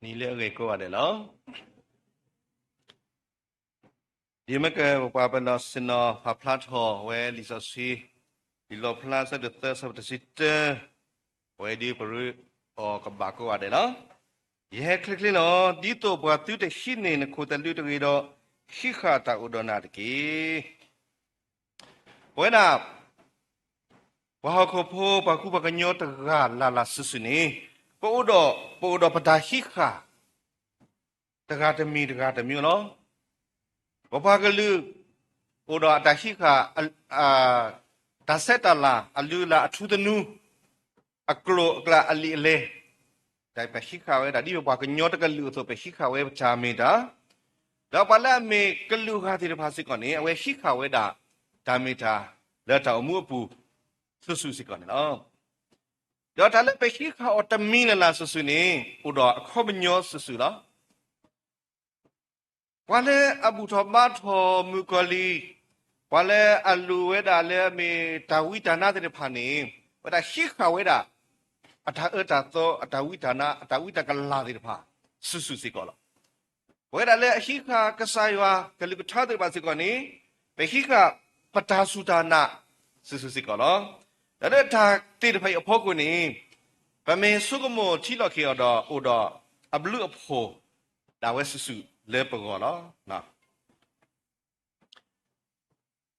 နံၤလၢအဂ့ၤကိးဂၤဒဲးလီၤ. ယမ့ၢ်ကပှၤပနီၣ်ဆ့ၣ်နီၤ ပာ်ဖျါထီၣ်ဝဲလံာ်စီဆှံ လံာ်လီၣ်ဖျါ အဆၢဒိၣ်သၢ အဆၢဖိတဆံတၢ, အဝဲဒုးပရၢအီၤကဘၣ်ကိးဂၤဒဲးလီၤ. ယဟဲချ့ချ့လီၤ. ဒ်သိးပှၤသုတဟံးန့ၢ်နခိၣ်သလုးတဂ့ၤဒီး ဟံးဃာ်တၢ်အိၣ်ဒီးနၤတက့ၢ်. ပဝဲဒၣ် ပှၤဟီၣ်ခိၣ်ဖိ ပှၤကူပှၤကညီတဂၤလၢ်လၢ်စုာ်စုာ်န့ၣ် ပအိၣ်ဒီး ပအိၣ်ဒီးပတၢ်ဟံးဃာ် တဂၤတမံၤတဂၤတမံၤလီၤ. ပပှၤကလုာ် အိၣ်ဒီးအတၢ်ဟံးဃာ် တၢ်ဆဲးတၢ်လၤ အလုၢ်အလၢ် အထူသနူ အကျိၤအကျဲ အလံာ်အလဲၢ် တၢ်ပဟံးဃာ်ဝဲဒၣ် ဒ်ပပှၤကညီတကလုာ်အသိး ပဟံးဃာ်ဝဲပတၢ်မ့ၢ်တၢ်, ဒီးပှၤလၢအမ့ၢ်ကလုာ်ဂၤသ့ၣ်တဖၣ်စ့ၢ်ကီးန့ၣ် အဝဲဟံးဃာ်ဝဲဒၣ် တၢ်မ့ၢ်တၢ် လၢတၢ်အိၣ်မူအပူၤ စုာ်စုာ်စ့ၢ်ကီးန့ၣ်လီၤ. ဒီးတၢ်လၢပဟံးဃာ်အီၤတမံၤလၢ်လၢ်စုာ်စုာ်န့ၣ် အိၣ်ဒီးအခီပညီစုာ်စုာ်လီၤ. ပှၤလၢအဘူၣ်ထီၣ်ဘါထီၣ်မုၣ်ကီၤလံၢ်, ပှၤလၢအလိၣ်ဝဲဒၣ်လၢအမ့ၢ်တၢ်ဝံတၢ်နါသ့ၣ်တဖၣ်န့ၣ် အဝဲဒၣ်ဟံးဃာ်ဝဲဒၣ် အတၢ်အၢတၢ်သီ အတၢ်ဝံတၢ်နါ အတၢ်ဝံတၢ်ကလၤသ့ၣ်တဖၣ် စုာ်စုာ်စ့ၢ်ကီးလီၤ. ပဝဲဒၣ်လၢအဟံးဃာ်ကစၢ်ယွၤကလုၢ်ကထါသ့ၣ်တဖၣ်စ့ၢ်ကီးန့ၣ် ပဟံးဃာ်ပတၢ်စူၢ်တၢ်နာ် စုာ်စုာ်စ့ၢ်ကီးလီၤ. ဒီးလၢတၢ်သ့ၣ်တဖၣ်အံၤအဖီခိၣ်န့ၣ် ပမ့ၢ်ဆိကမိၣ်ထံလီၤက့ၤအီၤဒီး အိၣ်ဒီးအဘျုးအဖှိၣ် ဒၣ်ဝဲစုာ်စုာ်လၢပဂီၢ်လီၤ.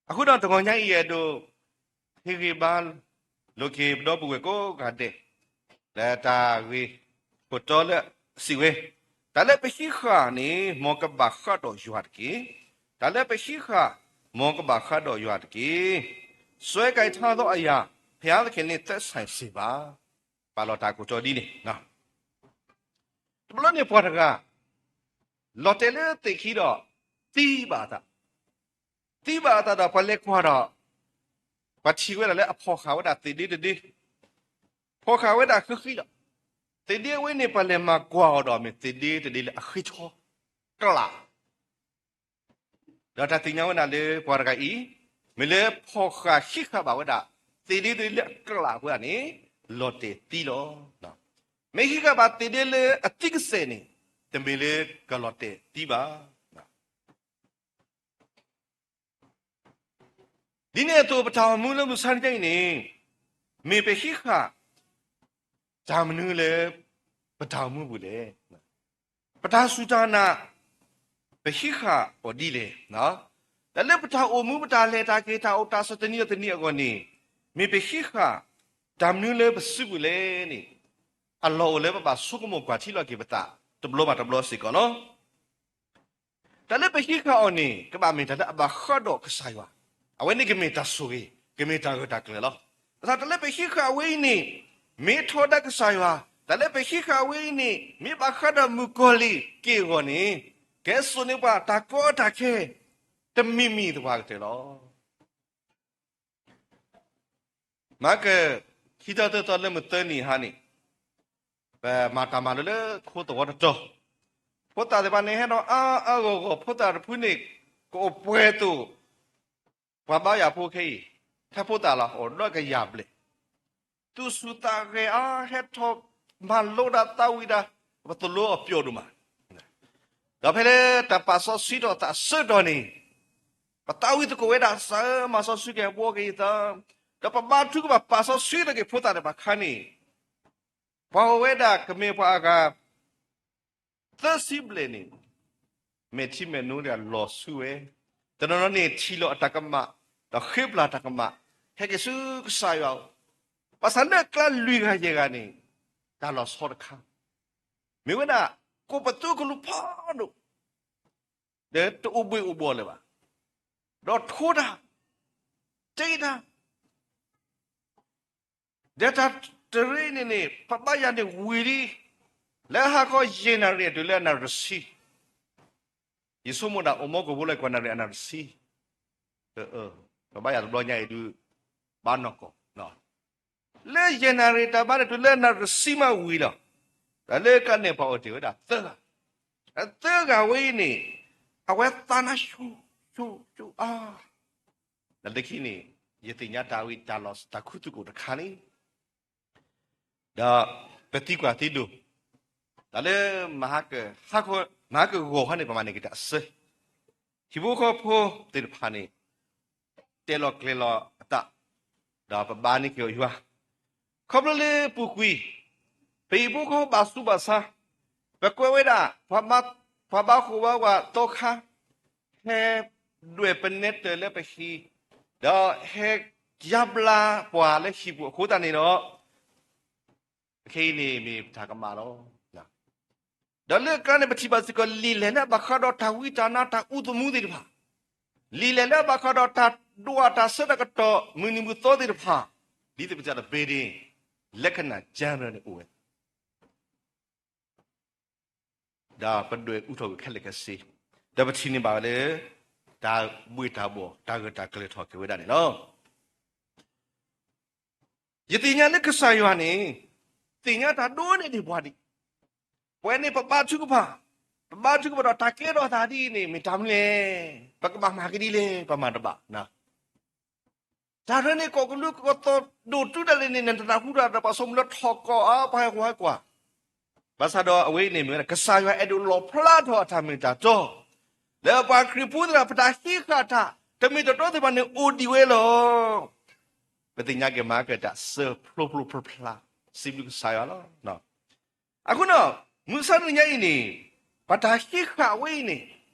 အဃိဒီးတဂီၤညါအံၤအဲၣ်ဒိး ဟ့ၣ်ဂံၢ်ဘါလိာ်က့ၤပဒီပုၢ်ဝဲၢ်ကိးဂၤဒဲး လၢတၢ်ဂ့ၢ်ခိၣ်တီလၢအစံးဝဲ, တၢ်လၢပဟံးဃာ်န့ၣ် မ်ကဘၣ်ဃးဒီးယွၤတက့ၢ်. တၢ်လၢပဟံးဃာ် မ်ကဘၣ်ဃးဒီးယွၤတက့ၢ်. စွဲကိုင်ထားသောအရာ ဘုရားသခင်နှင့် သက်ဆိုင်စေပါ. ပာ်လီၤတၢ်ကိၣ်တီဒ်န့ၣ် တဘျီန့ၣ်ပှၤတဂၤ လီၤတဲာ်လၢသ့ၣ်ခံဒီး သံဘၣ်အသး, သံဘၣ်အသးဒီးပှၤလဲၤကွၢ်ဒီး ပှၤထံၣ်ဝဲဒၣ်လၢအဖီၣ်ဃာ်ဝဲဒၣ်သ့ၣ်ဒ့တဒ့, ဖီၣ်ဃာ်ဝဲဒၣ်ဃံဃံလီၤ. သ့ၣ်ဒ့အဝဲန့ၣ် ပှၤလဲၤမၤကွၢ်အီၤဒီးမ့ၢ်သ့ၣ်ဒ့တဒ့လၢအဃ့ဆီ ကျး ဒီးတၢ်သ့ၣ်ညါဝဲဒၣ်လၢပှၤတဂၤအံၤ မ့ၢ်လၢဖီၣ်ဃာ်ဟံးဃာ်ဘၣ်ဝဲဒၣ် သ့ၣ်ဒ့တဒ့လၢအကျးအဃိန့ၣ် လီၤတဲာ်သံလီၤ. မ့ၢ်ဟံးဃာ်ဘၣ်သ့ၣ်ဒ့လၢအသံကစဲးန့ၣ် တမ့ၢ်လၢကလီၤတဲာ်သံဘၣ်. ဒ်န့ၣ်အသိး ပတၢ်အိၣ်မူလၢမုၢ်ဆါတနံၤအံၤန့ၣ် မ့ၢ်ပဟံးဃာ် တၢ်မနုၤလၢ ပတၢ်အိၣ်မူပူၤလဲၣ်. ပတၢ်စူၢ်တၢ်နာ် ပဟံးဃာ်အီၤဒ်လဲၣ်. တၢ်လၢပတၢ်အိၣ်မူ ပတၢ်လဲၤတၢ်က့ၤ တၢ်အိၣ်တၢ်ဆိးတနံၤဒီးတနံၤအဂီၢ်န့ၣ် မ့ၢ်ပဟံးဃာ် တၢ်မနုၤလၢပစုပူၤလဲၣ်န့ၣ် အလီၢ်အိၣ်လၢပဘၣ်ဆိကမိၣ်ကွၢ်ထံလီၤက့ၤပသး တဘျီဘၣ်တဘျီစ့ၢ်ကီးလီၤ. တၢ်လၢပဟံးဃာ်အီၤန့ၣ် ကဘၣ်မ့ၢ်တၢ်လၢအဘၣ်ဃးဒီးကစၢ်ယွၤ, အဝဲန့ၣ်ကမ့ၢ်တၢ်ဆိၣ်ဂ့ၤ ကမ့ၢ်တၢ်ဂၢၢ်တၢ်ကျၢၤလီၤ. ဘၣ်ဆၣ်တၢ်လၢပဟံးဃာ်အဝဲအံၤန့ၣ် မ့ၢ်ထီဒါကစၢ်ယွၤ, တၢ်လၢပဟံးဃာ်အဝဲအံၤန့ၣ် မ့ၢ်ဘၣ်ဃးဒီးမုၣ်ကီၤလံၢ်က့ၢ်အဂီၢ်န့ၣ် ကဲစိာ်န့ၢ်ပှၤတၢ်ကီတၢ်ခဲ တမံၤမံၤသပှၢ်ကတၢၢ်လီၤ. မၤကၢၢ် ခံသီသၢသီလၢမုၢ်သၢနံၤဟါန့ၣ် ပမၤတၢ်မၤလိလၢခိသဝီတတီၤ, ဖိသၣ်သ့ၣ်တဖၣ်န့ၣ် ဟဲဒီးအါအါဂီၢ်ဂီၢ် ဖိသၣ်တဖုန့ၣ် ကအိၣ်ပှဲၤသိး ပှၤဘါယွၤဖိခဲအံၤ ထဲဖိသၣ်လီၤ အိၣ်ဒီးကယၤဘျဲၣ်, သူၣ်ဆူၣ်သးဂဲၤအါ ဟဲထီၣ်မၤလိတၢ်သးဝံၣ်တၢ် ပသိၣ်လိအီၤပျိာ်ဒိၣ်မး ဒီးဖဲလၢတၢ်ပာ်စီဆှံထီၣ်သးအဆၢကတီၢ်န့ၣ် ပသးဝံၣ်သကိးဝဲဒၣ် ကစၢ်ဧၢ မၤစီဆှံက့ၤ ဘှီက့ၤယသး, ဒီးပဘါထုကဖၣ်ပာ်စီဆှံထီၣ်က့ၤဖိသၣ်သ့ၣ်တဖၣ်အခါန့ၣ် ပှၤအိၣ်ဝဲဒၣ်ကမ့ၢ်ပှၤအဂၤ သၢဆံဘျဲၣ်န့ၣ် မဲာ်ထံမဲာ်နိတဂၤလီၤဆူဝဲ, တနီၤနီၤန့ၣ်ထံၣ်လီၤအတၢ်ကမၣ် ဒီးဃ့ပျၢ်တၢ်ကမၣ် ဟဲက့ၤဆူကစၢ်ယွၤအအိၣ်, ဘၣ်ဆၣ်လၢအကျါလွံၢ်ဂၤယဲၢ်ဂၤန့ၣ် တၢ်လီၤဆီတခါ မ့ၢ်ဝဲဒၣ် ကိးပသူကလူးဖးဒိၣ် ဒီးတအိၣ်ဘှံးအိၣ်ဘှီၣ်လၢၤဘၣ်, ဒီးထိတၢ် တ့တၢ် ဒီးတၢ်တရ့န့ၣ်န့ၣ် ပဘါယွၤန့ၣ်ဝံၤလံ လၢဟါခီယဲၢ်နၣ်ရံၣ်တုၤလၢအနၣ်ရံၣ်တဆံ, ယဆိကမိၣ်ဒၣ်အိၣ်မူကဝီၤလၢကွၢ်နၣ်ရံၣ်အနၣ်ရံၣ်တဆံ, ပဘါယွၤတဘျီညါအံၤဒုး ဘၣ်နီၢ်ကီၢ် လၢယဲၢ်နၣ်ရံၣ်တၢ်ဘါန့ၣ်တုၤလၢနၣ်ရံၣ်တဆံမးဝံၤလီၤ, ဒီးလၢကန့ၣ်ပှၤအိၣ်တ့ၢ်ဝဲဒၣ်သၢဂၤ, သၢဂၤဝဲအံၤန့ၣ် အဝဲသးနါဆိဆိဆိအါ, ဒီးလၢခံန့ၣ် ယသ့ၣ်ညါတၢ်ဝံတၢ်လီၢ်တၢ်ခူသူၣ်ကအိၣ်တခါန့ၣ် ဒီးပသံကွၢ်သံဒိၣ်, တၢ်လၢမဟါက မဟါကဂီၤခီန့ၣ် ပမၤန့ၢ်က့ၤတၢ်အစၢ, ဟံၣ်ဖိဃီဖိသ့ၣ်တဖၣ်န့ၣ် တဲလီၤကျဲၤလီၤအသး, ဒီးပဘါန့ၢ်က့ၤအီၤယွၤ, ခီဖျိလၢပူၤကွံာ် ပဟံၣ်ဖိဃီဖိဘၣ်ဆူးဘၣ်ဆါ, ပကွဲးဝဲဒၣ် ပှၤဘါဃိၣ်ဝါဝးသီခါ ဟဲဒွဲၣ်ပနဲတၢၢ်လၢပဟံၣ်, ဒီးဟဲယါဘျါပှၤလၢဟံၣ်ပူၤအဃိသတးန့ၣ်ဒီး ခဲအံၤန့ၣ်မ့ၢ်ပတၢ်ကမၣ်လီၤ. ဒီးလၢအကျါန့ၣ် ပထံၣ်ဘၣ်စ့ၢ်ကီး လံာ်လဲၢ်လၢအဘၣ်ဃးဒီးတၢ်ဝံတၢ်နါတၢ်အူသမူသ့ၣ်တဖၣ်, လံာ်လဲၢ်လၢအဘၣ်ဃးဒီးတၢ်ဒွးတၢ်ဆၢတၢ်ကတီၢ် မုၢ်နံၤမုၢ်သီသ့ၣ်တဖၣ်, ဒ်သိးပစံးတၢ် building လက္ခဏာကျမ်း န့ၣ်အိၣ်ဝဲ ဒီးပဒွဲၣ်အူထီၣ်ကွံာ်ခဲလၢာ်ခဲဆ့, ဒီးပထံၣ်န့ၢ်ဘၣ်ဝဲလၢ တၢ်ဘှ့ၣ်တၢ်ဘှီၣ် တၢ်ဂၢၢ်တၢ်ကျၢၤထီၣ်က့ၤဝဲဒၣ်န့ၣ်လီၤ. ယသ့ၣ်ညါလၢကစၢ်ယွၤန့ၣ် သ့ၣ်ညါတၢ်ဒိၣ်န့ၢ်ဒံးပှၤဒံး, ပဝဲန့ၣ်ပဘါထုကဖၣ်, ပဘါထုကဖၣ်ဒီးတၢ်ကဲထီၣ်သးဒ်အံၤန့ၣ် မ့ၢ်တၢ်မနုၤလဲၣ်, ပကဘၣ်မၤကဒ်လဲၣ် ပမၤတဘၣ် တၢ်ရဲၣ်န့ၣ် ကီၢ်ကလုာ်ကီၢ်သီၣ်ဒိၣ်တုၤဒၣ်လဲာ်န့ၣ် နတနၢ်ဟူတၢ်ဒီးပှၤစီမုၢ်လၢထီၣ်ကီၢ်အါ ပှၤဟဲကွၢ်ဟဲကွၢ်, ဘၣ်ဆၣ်ဒီးအဝဲအံၤန့ၣ်မ့ၢ်ဝဲဒၣ် ကစၢ်ယွၤအဲၣ်ဒိးလီၣ်ဖျါထီၣ်အတၢ်မ့ၢ်တၢ်တီ, လၢပှၤခရံာ်ဖိသ့ၣ်တဖၣ် ပတၢ်ဟံးဃာ်တၢ် တမ့ၢ်တတီသ့ၣ်တဖၣ်န့ၣ်အိၣ်ဒံးဝဲလီၤ. ပသ့ၣ်ညါက့ၤမၤကတၢ်စၢဖျိဖျိဖျါဖျါ စံးဘျုးကစၢ်ယွၤလီၤ. အဃိဒီး မုၢ်ဆါတနံၤညါအံၤန့ၣ် ပတၢ်ဟံးဃာ်ဝဲအံၤန့ၣ်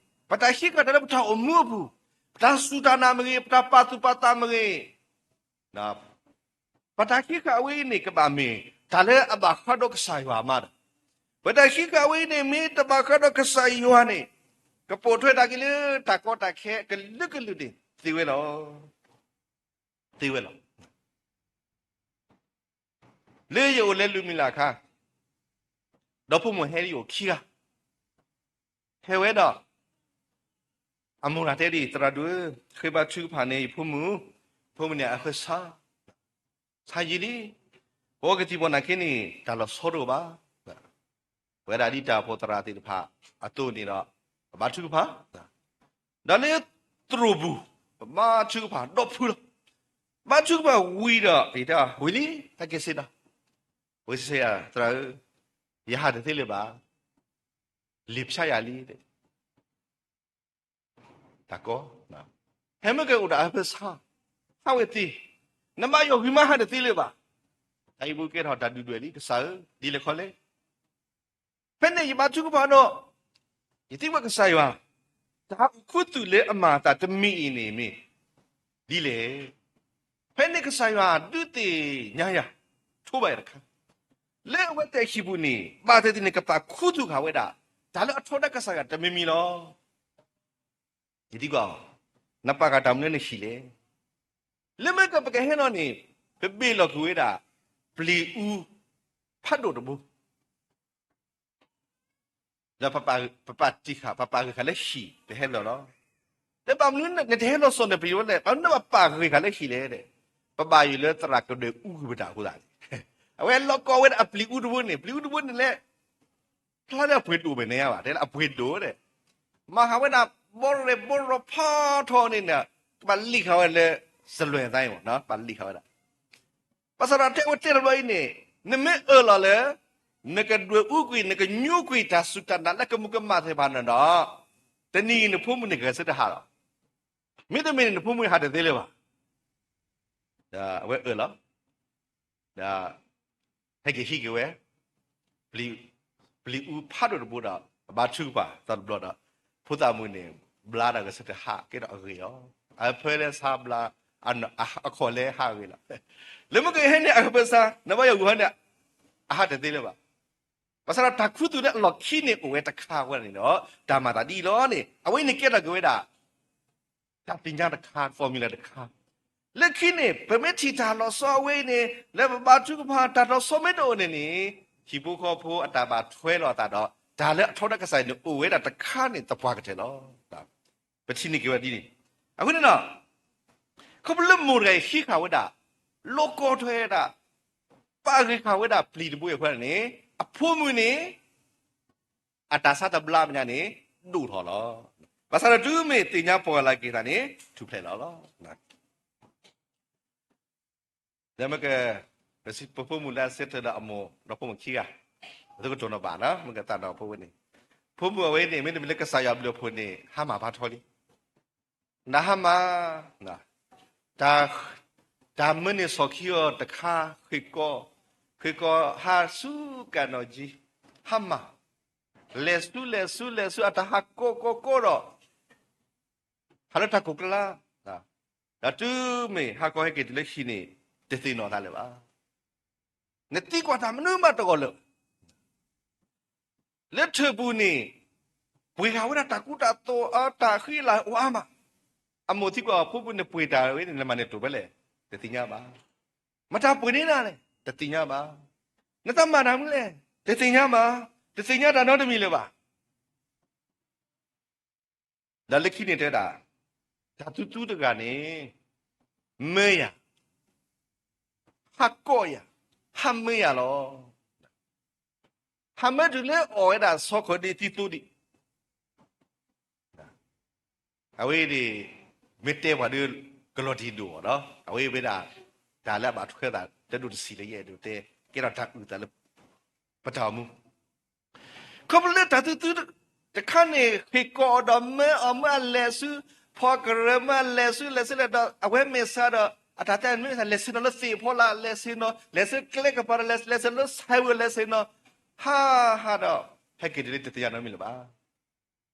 ပတၢ်ဟံးဃာ်တၢ်လၢပတၢ်အိၣ်မူအပူၤ, ပတၢ်စူၢ်တၢ်နာ်မ့ၢ်ဂ့ၤ, ပတၢ်ပာ်သူၣ်ပာ်သးမ့ၢ်ဂ့ၤ, ပတၢ်ဟံးဃာ်ဝဲအံၤန့ၣ် ကဘၣ်မ့ၢ်တၢ်လၢအဘၣ်ဃးဒီးကစၢ်ယွၤမးဒီး, ပတၢ်ဟံးဃာ်ဝဲအံၤန့ၣ် မ့ၢ်တဘၣ်ဃးဒီးကစၢ်ယွၤန့ၣ် ကပိာ်ထွဲတၢ်က့ၤလၢတၢ်ကီတၢ်ခဲအကလုာ်ကလုာ်န့ၣ် သ့ဝဲလီၤ. သ့ဝဲလီၤ. လၢယအိၣ်လၢလူမံၤလၢ်အခါ, ဒီဖိမိၢ်ဟဲလၢယအိၣ်ခံဂၤ, ဟဲဝဲဒီး အမိၢ်တၢ်တဲဒ်အံၤ, သရၣ်ဒိၣ်ဧၢ, ဃ့ဘါထုကဖၣ်န့ၢ်ယဖိမုၣ်, ဖိမုၣ်န့ၣ်အဟၢဖၢဆါ, ဆါယံာ်လံ, ပဝဲကသံၣ်ဘီၣ်နာ်က့န့ၣ် တၢ်လီၤဆီတအိၣ်ဘၣ်. ပဝဲဒၣ်ဒ်တၢ်အိၣ်ဖှိၣ်သရၣ်သ့ၣ်တဖၣ်အသိးန့ၣ်ဒီး ပဘါထုကဖၣ်, ဒီးလၢသရိာ်ပူၤ ပဘါထုကဖၣ်ဒီဖုလီၤ. ဘါထုကဖၣ်ဝံၤဒီး ယတဲဝံၤလံ, တၢ်က့ၤစ့ဒီး, ဝံၤစ့ယၤ သရၣ်ဧၢ, ယဟးတသ့လၢၤဘၣ်, လံာ်ဖျါယၤလံ, တၢ်ကီ, ဟဲမ့ၢ်ကအိၣ်ဒီးအဟၢဖၢဆါ, ဟးဝဲသ့, နဘၣ်ယီၢ်ဂံၢ်မးဟးတသ့လၢၤဘၣ်. တၢ်အံၤပူၤကဲထီၣ်တၢ်ဒုၣ်ဒွဲၣ်လံ, ကစၢ်ဧၢ, ဒ်လဲၣ်ခီလဲၣ်. ဖဲန့ၣ်ယဘါထုကဖၣ်ဒီး ယသံကွၢ်ကစၢ်ယွၤ, တၢ်အိၣ်ခူသူၣ်လၢအမၤအသးတမံၤအံၤန့ၣ်မ့ၢ်ဒ်လဲၣ်. ဖဲန့ၣ်ကစၢ်ယွၤဒုးသ့ၣ်ညါယၤ, ထိးဘၣ်ယၤတခါ, လၢအဝဲသ့ၣ်အဟံၣ်ပူၤန့ၣ် ဘၣ်သ့ၣ်သ့ၣ်န့ၣ် ကပာ်ခူသူၣ်ဃာ်ဝဲဒၣ် တၢ်လၢအထီဒါကစၢ်ယွၤတမံၤမံၤလီၤ. ယသံကွၢ်အီၤ, နပာ်ဃာ်တၢ်မနုၤလၢနဟံၣ်လဲၣ်. လၢမ့ၢ်ကပကဟဲလီၤန့ၣ် ပဘ့ၣ်လီၤကွံာ်ဝဲဒၣ် ပျံၤအူဖးဒိၣ်တဘိ ဒီးပပာ်တံၢ်ဃာ် ပပာ်ဂ့ၤဃာ်လၢဟံၣ် ပဟဲလီၤလီၤ. တဲဘၣ်မနုၤနတဟဲလီၤစိာ်နပျံၤဝဲလဲၣ်, ဘၣ်မနုၤနဘၣ်ပာ်ဂ့ၤဃာ်လၢဟံၣ်လဲၣ်. ပဘၣ်ယိၣ်လၢသရၣ်ကဒွဲၣ်အူကွံာ်ပတၢ်အဃိသတးန့ၣ်, အဝဲလီၤကီဝဲဒၣ်အပျံၤအူတဘိန့ၣ်, ပျံၤအူတဘိန့ၣ်လဲၣ် ဖျါလၢအပှ့ၤဒိၣ်မဲာ်န့ၣ်ဘၣ်, တဲလၢအပှ့ၤဒိၣ်ဒဲး, မၤဃာ်ဝဲဒၣ် ဘီရဲၣ်ဘီရဲၣ်ဖးထီန့ၣ်န့ၣ်, ကဘၣ်လံၣ်ဃာ်ဝဲလၢ စလွဲၣ်သါအံၤမ့ၢ်နီၤ, ကဘၣ်လံၣ်ဃာ်ဝဲဒၣ်. ဘၣ်ဆၣ်ဒီးတဲဝဲတဲတဘျီအံၤန့ၣ်, နမ့ၢ်အၢၣ်လီၤလၢ နကဒွဲၣ်အူကွံာ် နကညိကွံာ်တၢ်စူၢ်တၢ်နာ်လၢကမူၤကမၣ်သ့ၣ်တဖၣ်န့ၣ်ဒီး, တနံၤအံၤနဖိမုၣ်န့ၣ်ကဂဲၤဆၢထၢၣ်ဟးလီၤ. မ့တမ့ၢ်န့ၣ် နဖိမုၣ်ဟးတသ့လၢၤဘၣ်. ဒီးအဝဲအၢၣ်လီၤ ဒီး ဟဲက့ၤဟံးက့ၤဝဲ ပျံၤအူဖးဒိၣ်တဘိဒီး အဘါထုကဖၣ်သီတဘျီဒီး ဖိသၣ်မုၣ်န့ၣ် ဘျါဒီးဂဲၤဆၢထၢၣ်ဟးကဲထီၣ်အဂ့ၤလီၤ. အဖၢလၢဆါဘျါ အခီၣ်လဲဟးဂ့ၤလီၤ. လၢမ့ၢ်ကဟဲန့ၣ် အဟၢဖၢဆါ နဘၣ်ယီၢ်ဂံၢ်ဟီန့ၣ် အဟးတသ့လၢၤဘၣ်. ဘၣ်ဆၣ်ဒီးတၢ်ခူသူၣ်လၢအလီၢ်ခံန့ၣ်အိၣ်ဝဲတခါဝဲန့ၣ်ဒီး တၢ်မၤသးဒ်အံၤလီၤန့ၣ် အဝဲန့ၣ်ကဲထီၣ်က့ၤဝဲဒၣ် တၢ်သ့ၣ်ညါတခါ formula တခါ. လၢခံန့ၣ် ပမ့ၢ်ထံၣ်တၢ်လီၤဆီအဝဲအံၤန့ၣ် လၢပဘါထုကဖၣ်တၢ်လီၤဆီမ့ၢ်တအိၣ်န့ၣ်န့ၣ် ဟံၣ်ဖိဃီဖိအတၢ်ဘၣ်ထွဲလိာ်အသးဒီး တၢ်လၢအထီဒါကစၢ်အံၤန့ၣ် အိၣ်ဝဲဒၣ်တခါန့ၣ်သပှၢ်ကတၢၢ်လီၤ. ပထံၣ်န့ၢ်က့ၤဝဲဒ်န့ၣ်. အဃိန့ၣ်ဒီး ခီဖျိလၢမိၢ်တဂၤအံၤဟံးဃာ်ဝဲဒၣ် လီၤကီထွဲဒၣ် ပာ်ဂ့ၤဃာ်ဝဲဒၣ်ပျံၤတဘိအံၤအဃိန့ၣ် အဖိမုၣ်န့ၣ် အတၢ်ဆါတဘျါမဲာ်ညါန့ၣ် ဒိၣ်ထီၣ်လီၤ. ဘၣ်ဆၣ်ဒီးတုၤမ့ၢ်သ့ၣ်ညါပှၢ်လၢ်က့ၤသးန့ၣ် ထူၣ်ဖျဲးလီၤလီၤ. ဒီးမ့ၢ်က ပစံးပဖိမုၣ်လၢအဆၢထၢၣ်ဒီးအမိၢ်ဒီးဖိမုၣ်ခံဂၤ, သုကတိၤနီၤဘၣ်နီၤ မ့ၢ်ကသးဒီးဖိဝဲန့ၣ်, ဖိမုၣ်အဝဲန့ၣ် မ့တမ့ၢ်လၢကစၢ်ယွၤဘျုးအဖှိၣ်န့ၣ် ဟါမၢ်ဖးထီလံ. နဟါမၢ်, တၢ်, တၢ်မၢန့ၢ်စီၣ်ခံအီၤတခါ ဃ့ၢ်ကီ, ဃ့ၢ်ကီဟါဆူကၣ်နီၣ်ကံ, ဟါမၢ်, လဲၤဆူလဲၤဆူလဲၤဆူ အတၢ်ဟးကိးကိးကိးဒီး ဟးလၢတၢ်ကိၢ်ကျါ, ဒီးတုၤမ့ၢ်ဟါခီဟဲက့ၤတုၤလၢဟံၣ်န့ၣ် တသ့ၣ်နီၣ်အသးလၢၤဘၣ်. နသံကွၢ်တၢ်မနုၤမးတဂီၢ်လၢၤဘၣ်. လၢထၢၣ်ပူၤန့ၣ် ပှ့ၤဃာ်ဝဲဒၣ်တၢ်ကူတၢ်သိးအတၢ်ဃံလၤအိၣ်အါမး, အမိၢ်သံကွၢ်အီၤ ဖိပူၤန့ၣ်ပှ့ၤတၢ်ဝဲန့ၣ် နမၤန့ၢ်တိာ်ဖဲလဲၣ်, တသ့ၣ်ညါဘၣ်. မတၤပှ့ၤန့ၢ်နၤလဲၣ်, တသ့ၣ်ညါဘၣ်. နတၢ်မၤတၢ်မနုၤလဲၣ်, တသ့ၣ်ညါဘၣ်, တသ့ၣ်ညါတၢ်နီတမံၤလၢၤဘၣ်. ဒီးလၢခံန့ၣ်တဲဒၣ်, တၢ်သူသူတဂၤန့ၣ် မၢယၤ, ဟးကိးယၤ, ဟးမၢယၤလီၤ. ဟးမၢတုၤလၢအီၣ်ဝဲဒၣ်ဆီခီၣ်ဒ့သံသိဒံး, အဝဲန့ၣ် မ့ၢ်တဲပှၤဒီး ကလီၤတံၢ်ဒိၣ်အီၤဒီး အဝဲဝဲဒၣ် တၢ်လၢအဘၣ်ထွဲသး တဒိၣ်တဆံးလၢယအဲၣ်ဒိးတဲ ကဲထီၣ်တၢ်အုၣ်သးလၢ ပတၢ်အိၣ်မူ ခီဖျိလၢတၢ်သူသူတခါန့ၣ် ဟ့ၣ်ကိးအီၤဒီးမၢအီၤ မၢအလဲၤဆူ ဖီကရၢ မၢအလဲၤဆူ လဲၤဆူလဲၤဒီး အဝဲမဲာ်ဆှးဒီး အတၢ်တဲမ့ၢ် လဲၤဆ့ၣ်နီၤလၢသ့ၣ်ဖီလာ် လဲၤဆ့ၣ်နီၤ လဲၤဆူကျဲကပၤဒီး လဲၤဆ့ၣ်နီၤလၢ cyber လဲၤဆ့ၣ်နီၤ ဟးဟးဒီး ဟဲက့ၤတုၤလၢတသ့ၣ်ညါနီတမံၤလၢၤဘၣ်.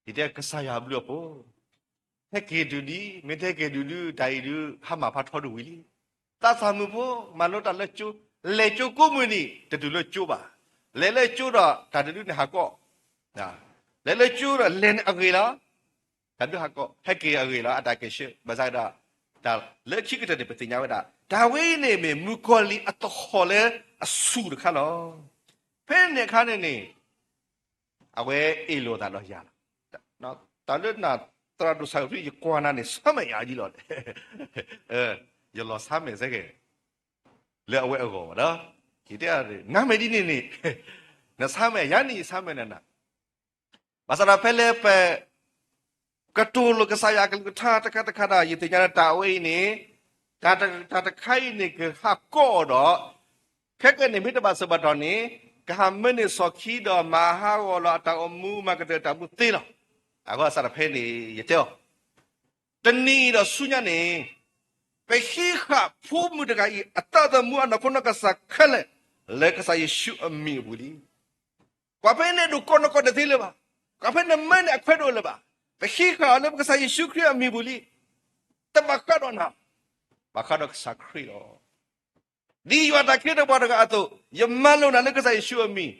ယတဲကစၢ်ယွၤအဘျုးအဖှိၣ် ဟဲက့ၤတုၤဒံး မ့ၢ်တဟဲက့ၤတုၤဒုး တၢ်အံၤဒုး ဟါမၢ်ဖးထီဒိၣ်ဝံၤလံ. သးစၢ်မုၣ်ဖိ မၤလိတၢ်လၢကၠိ လဲၤကၠိကိးမုၢ်နံၤ တတုၤလၢကၠိဘၣ်. လဲၤလၢကၠိဒီး တၢ်တဒုန့ၣ်ဟးကီး လဲၤလၢကၠိဒီး လဲၤန့ၣ်အဂ့ၤလီၤ. တၢ်ဒုးဟးကီး ဟဲက့ၤအဂ့ၤလီၤ အတၢ်က့ၤဆှၢ ဘၣ်ဆၣ်ဒီး တၢ်လၢခံကတၢၢ်န့ၣ် ပသ့ၣ်ညါဝဲဒၣ် တၢ်ဝဲအံၤန့ၣ်မ့ၢ်မုၣ်ကီၤလံၢ်အသဟီၣ်လၢအဆူၣ်တခါလီၤ. ဖဲန့ၣ်အခါန့ၣ်န့ၣ် အဝဲအ့ၣ်လိာ်သးဒီးယၤလီၤ. တၢ်လၢနသရၣ်ဒိၣ်ဆၣ်ကဖံ ယကွၢ်နၤန့ၣ် ဆါမဲာ်ယၤကံလီၤ. ယလီၤဆါမဲာ်စဲကဲ လၢအဝဲအဂီၢ်ဘၣ်ဒီး ယတဲ နါမဲာ်ဒ်န့ၣ်န့ၣ် နဆါမဲာ်ယၤန့ၣ် ယဆါမဲာ်နၤနၤ ဘၣ်ဆၣ်ဒီးဖဲလၢပ ကတိၤလိာ်ကစၢ်ယွၤအကလုၢ်ကထါတခါတခါဒီး ယသ့ၣ်ညါလၢတၢ်ဝဲအံၤန့ၣ် တၢ်တခါအံၤန့ၣ် ကဟးကီးအီၤဒီး ခဲကနံၣ်န့ၣ် မ့ၢ်တဘၣ်စၢၤဘၣ်တီၢ်န့ၣ် ကဟးမၢန့ၢ်စီၣ်ခံဒီး မၤဟးဂီၤလီၤအတၢ်အိၣ်မူ မၤကတၢၢ်တၢ်မူသ့လီၤ. အဃိအစးတဖဲန့ၣ် ယတဲအီၤ တနံၤအံၤဒီးဆူညါန့ၣ် ပဟံးဃာ်ဖိမုၣ်တဂၤအံၤ အတၢ်အိၣ်သးမူအနီၢ်ခိနီၢ်ကစၢ်ခဲလၢာ် လၢကစၢ်ယ့ၣ်ၡူးအမံၤအပူၤလံ. ကွၢ်ဖဲန့ၣ်ဒိၣ်ကီးနီၢ်ကီးတသ့လၢၤဘၣ်. ကွၢ်ဖဲန့ၣ်မၢန့ၢ်အခွဲးတအိၣ်လၢၤဘၣ်. ပဟံးဃာ်အီၤလၢပကစၢ်ယ့ၣ်ၡူးခရံာ်အမံၤပူၤလံ. တဘၣ်ဃးဒီးနၤ, ဘၣ်ဃးဒီးကစၢ်ခရံာ်လီၤ. ဒ်ယွၤတၢ်ခ့တပှၤတဂၤအသိး, ယမၤလိာ်နၤလၢကစၢ်ယ့ၣ်ၡူးအမံၤ,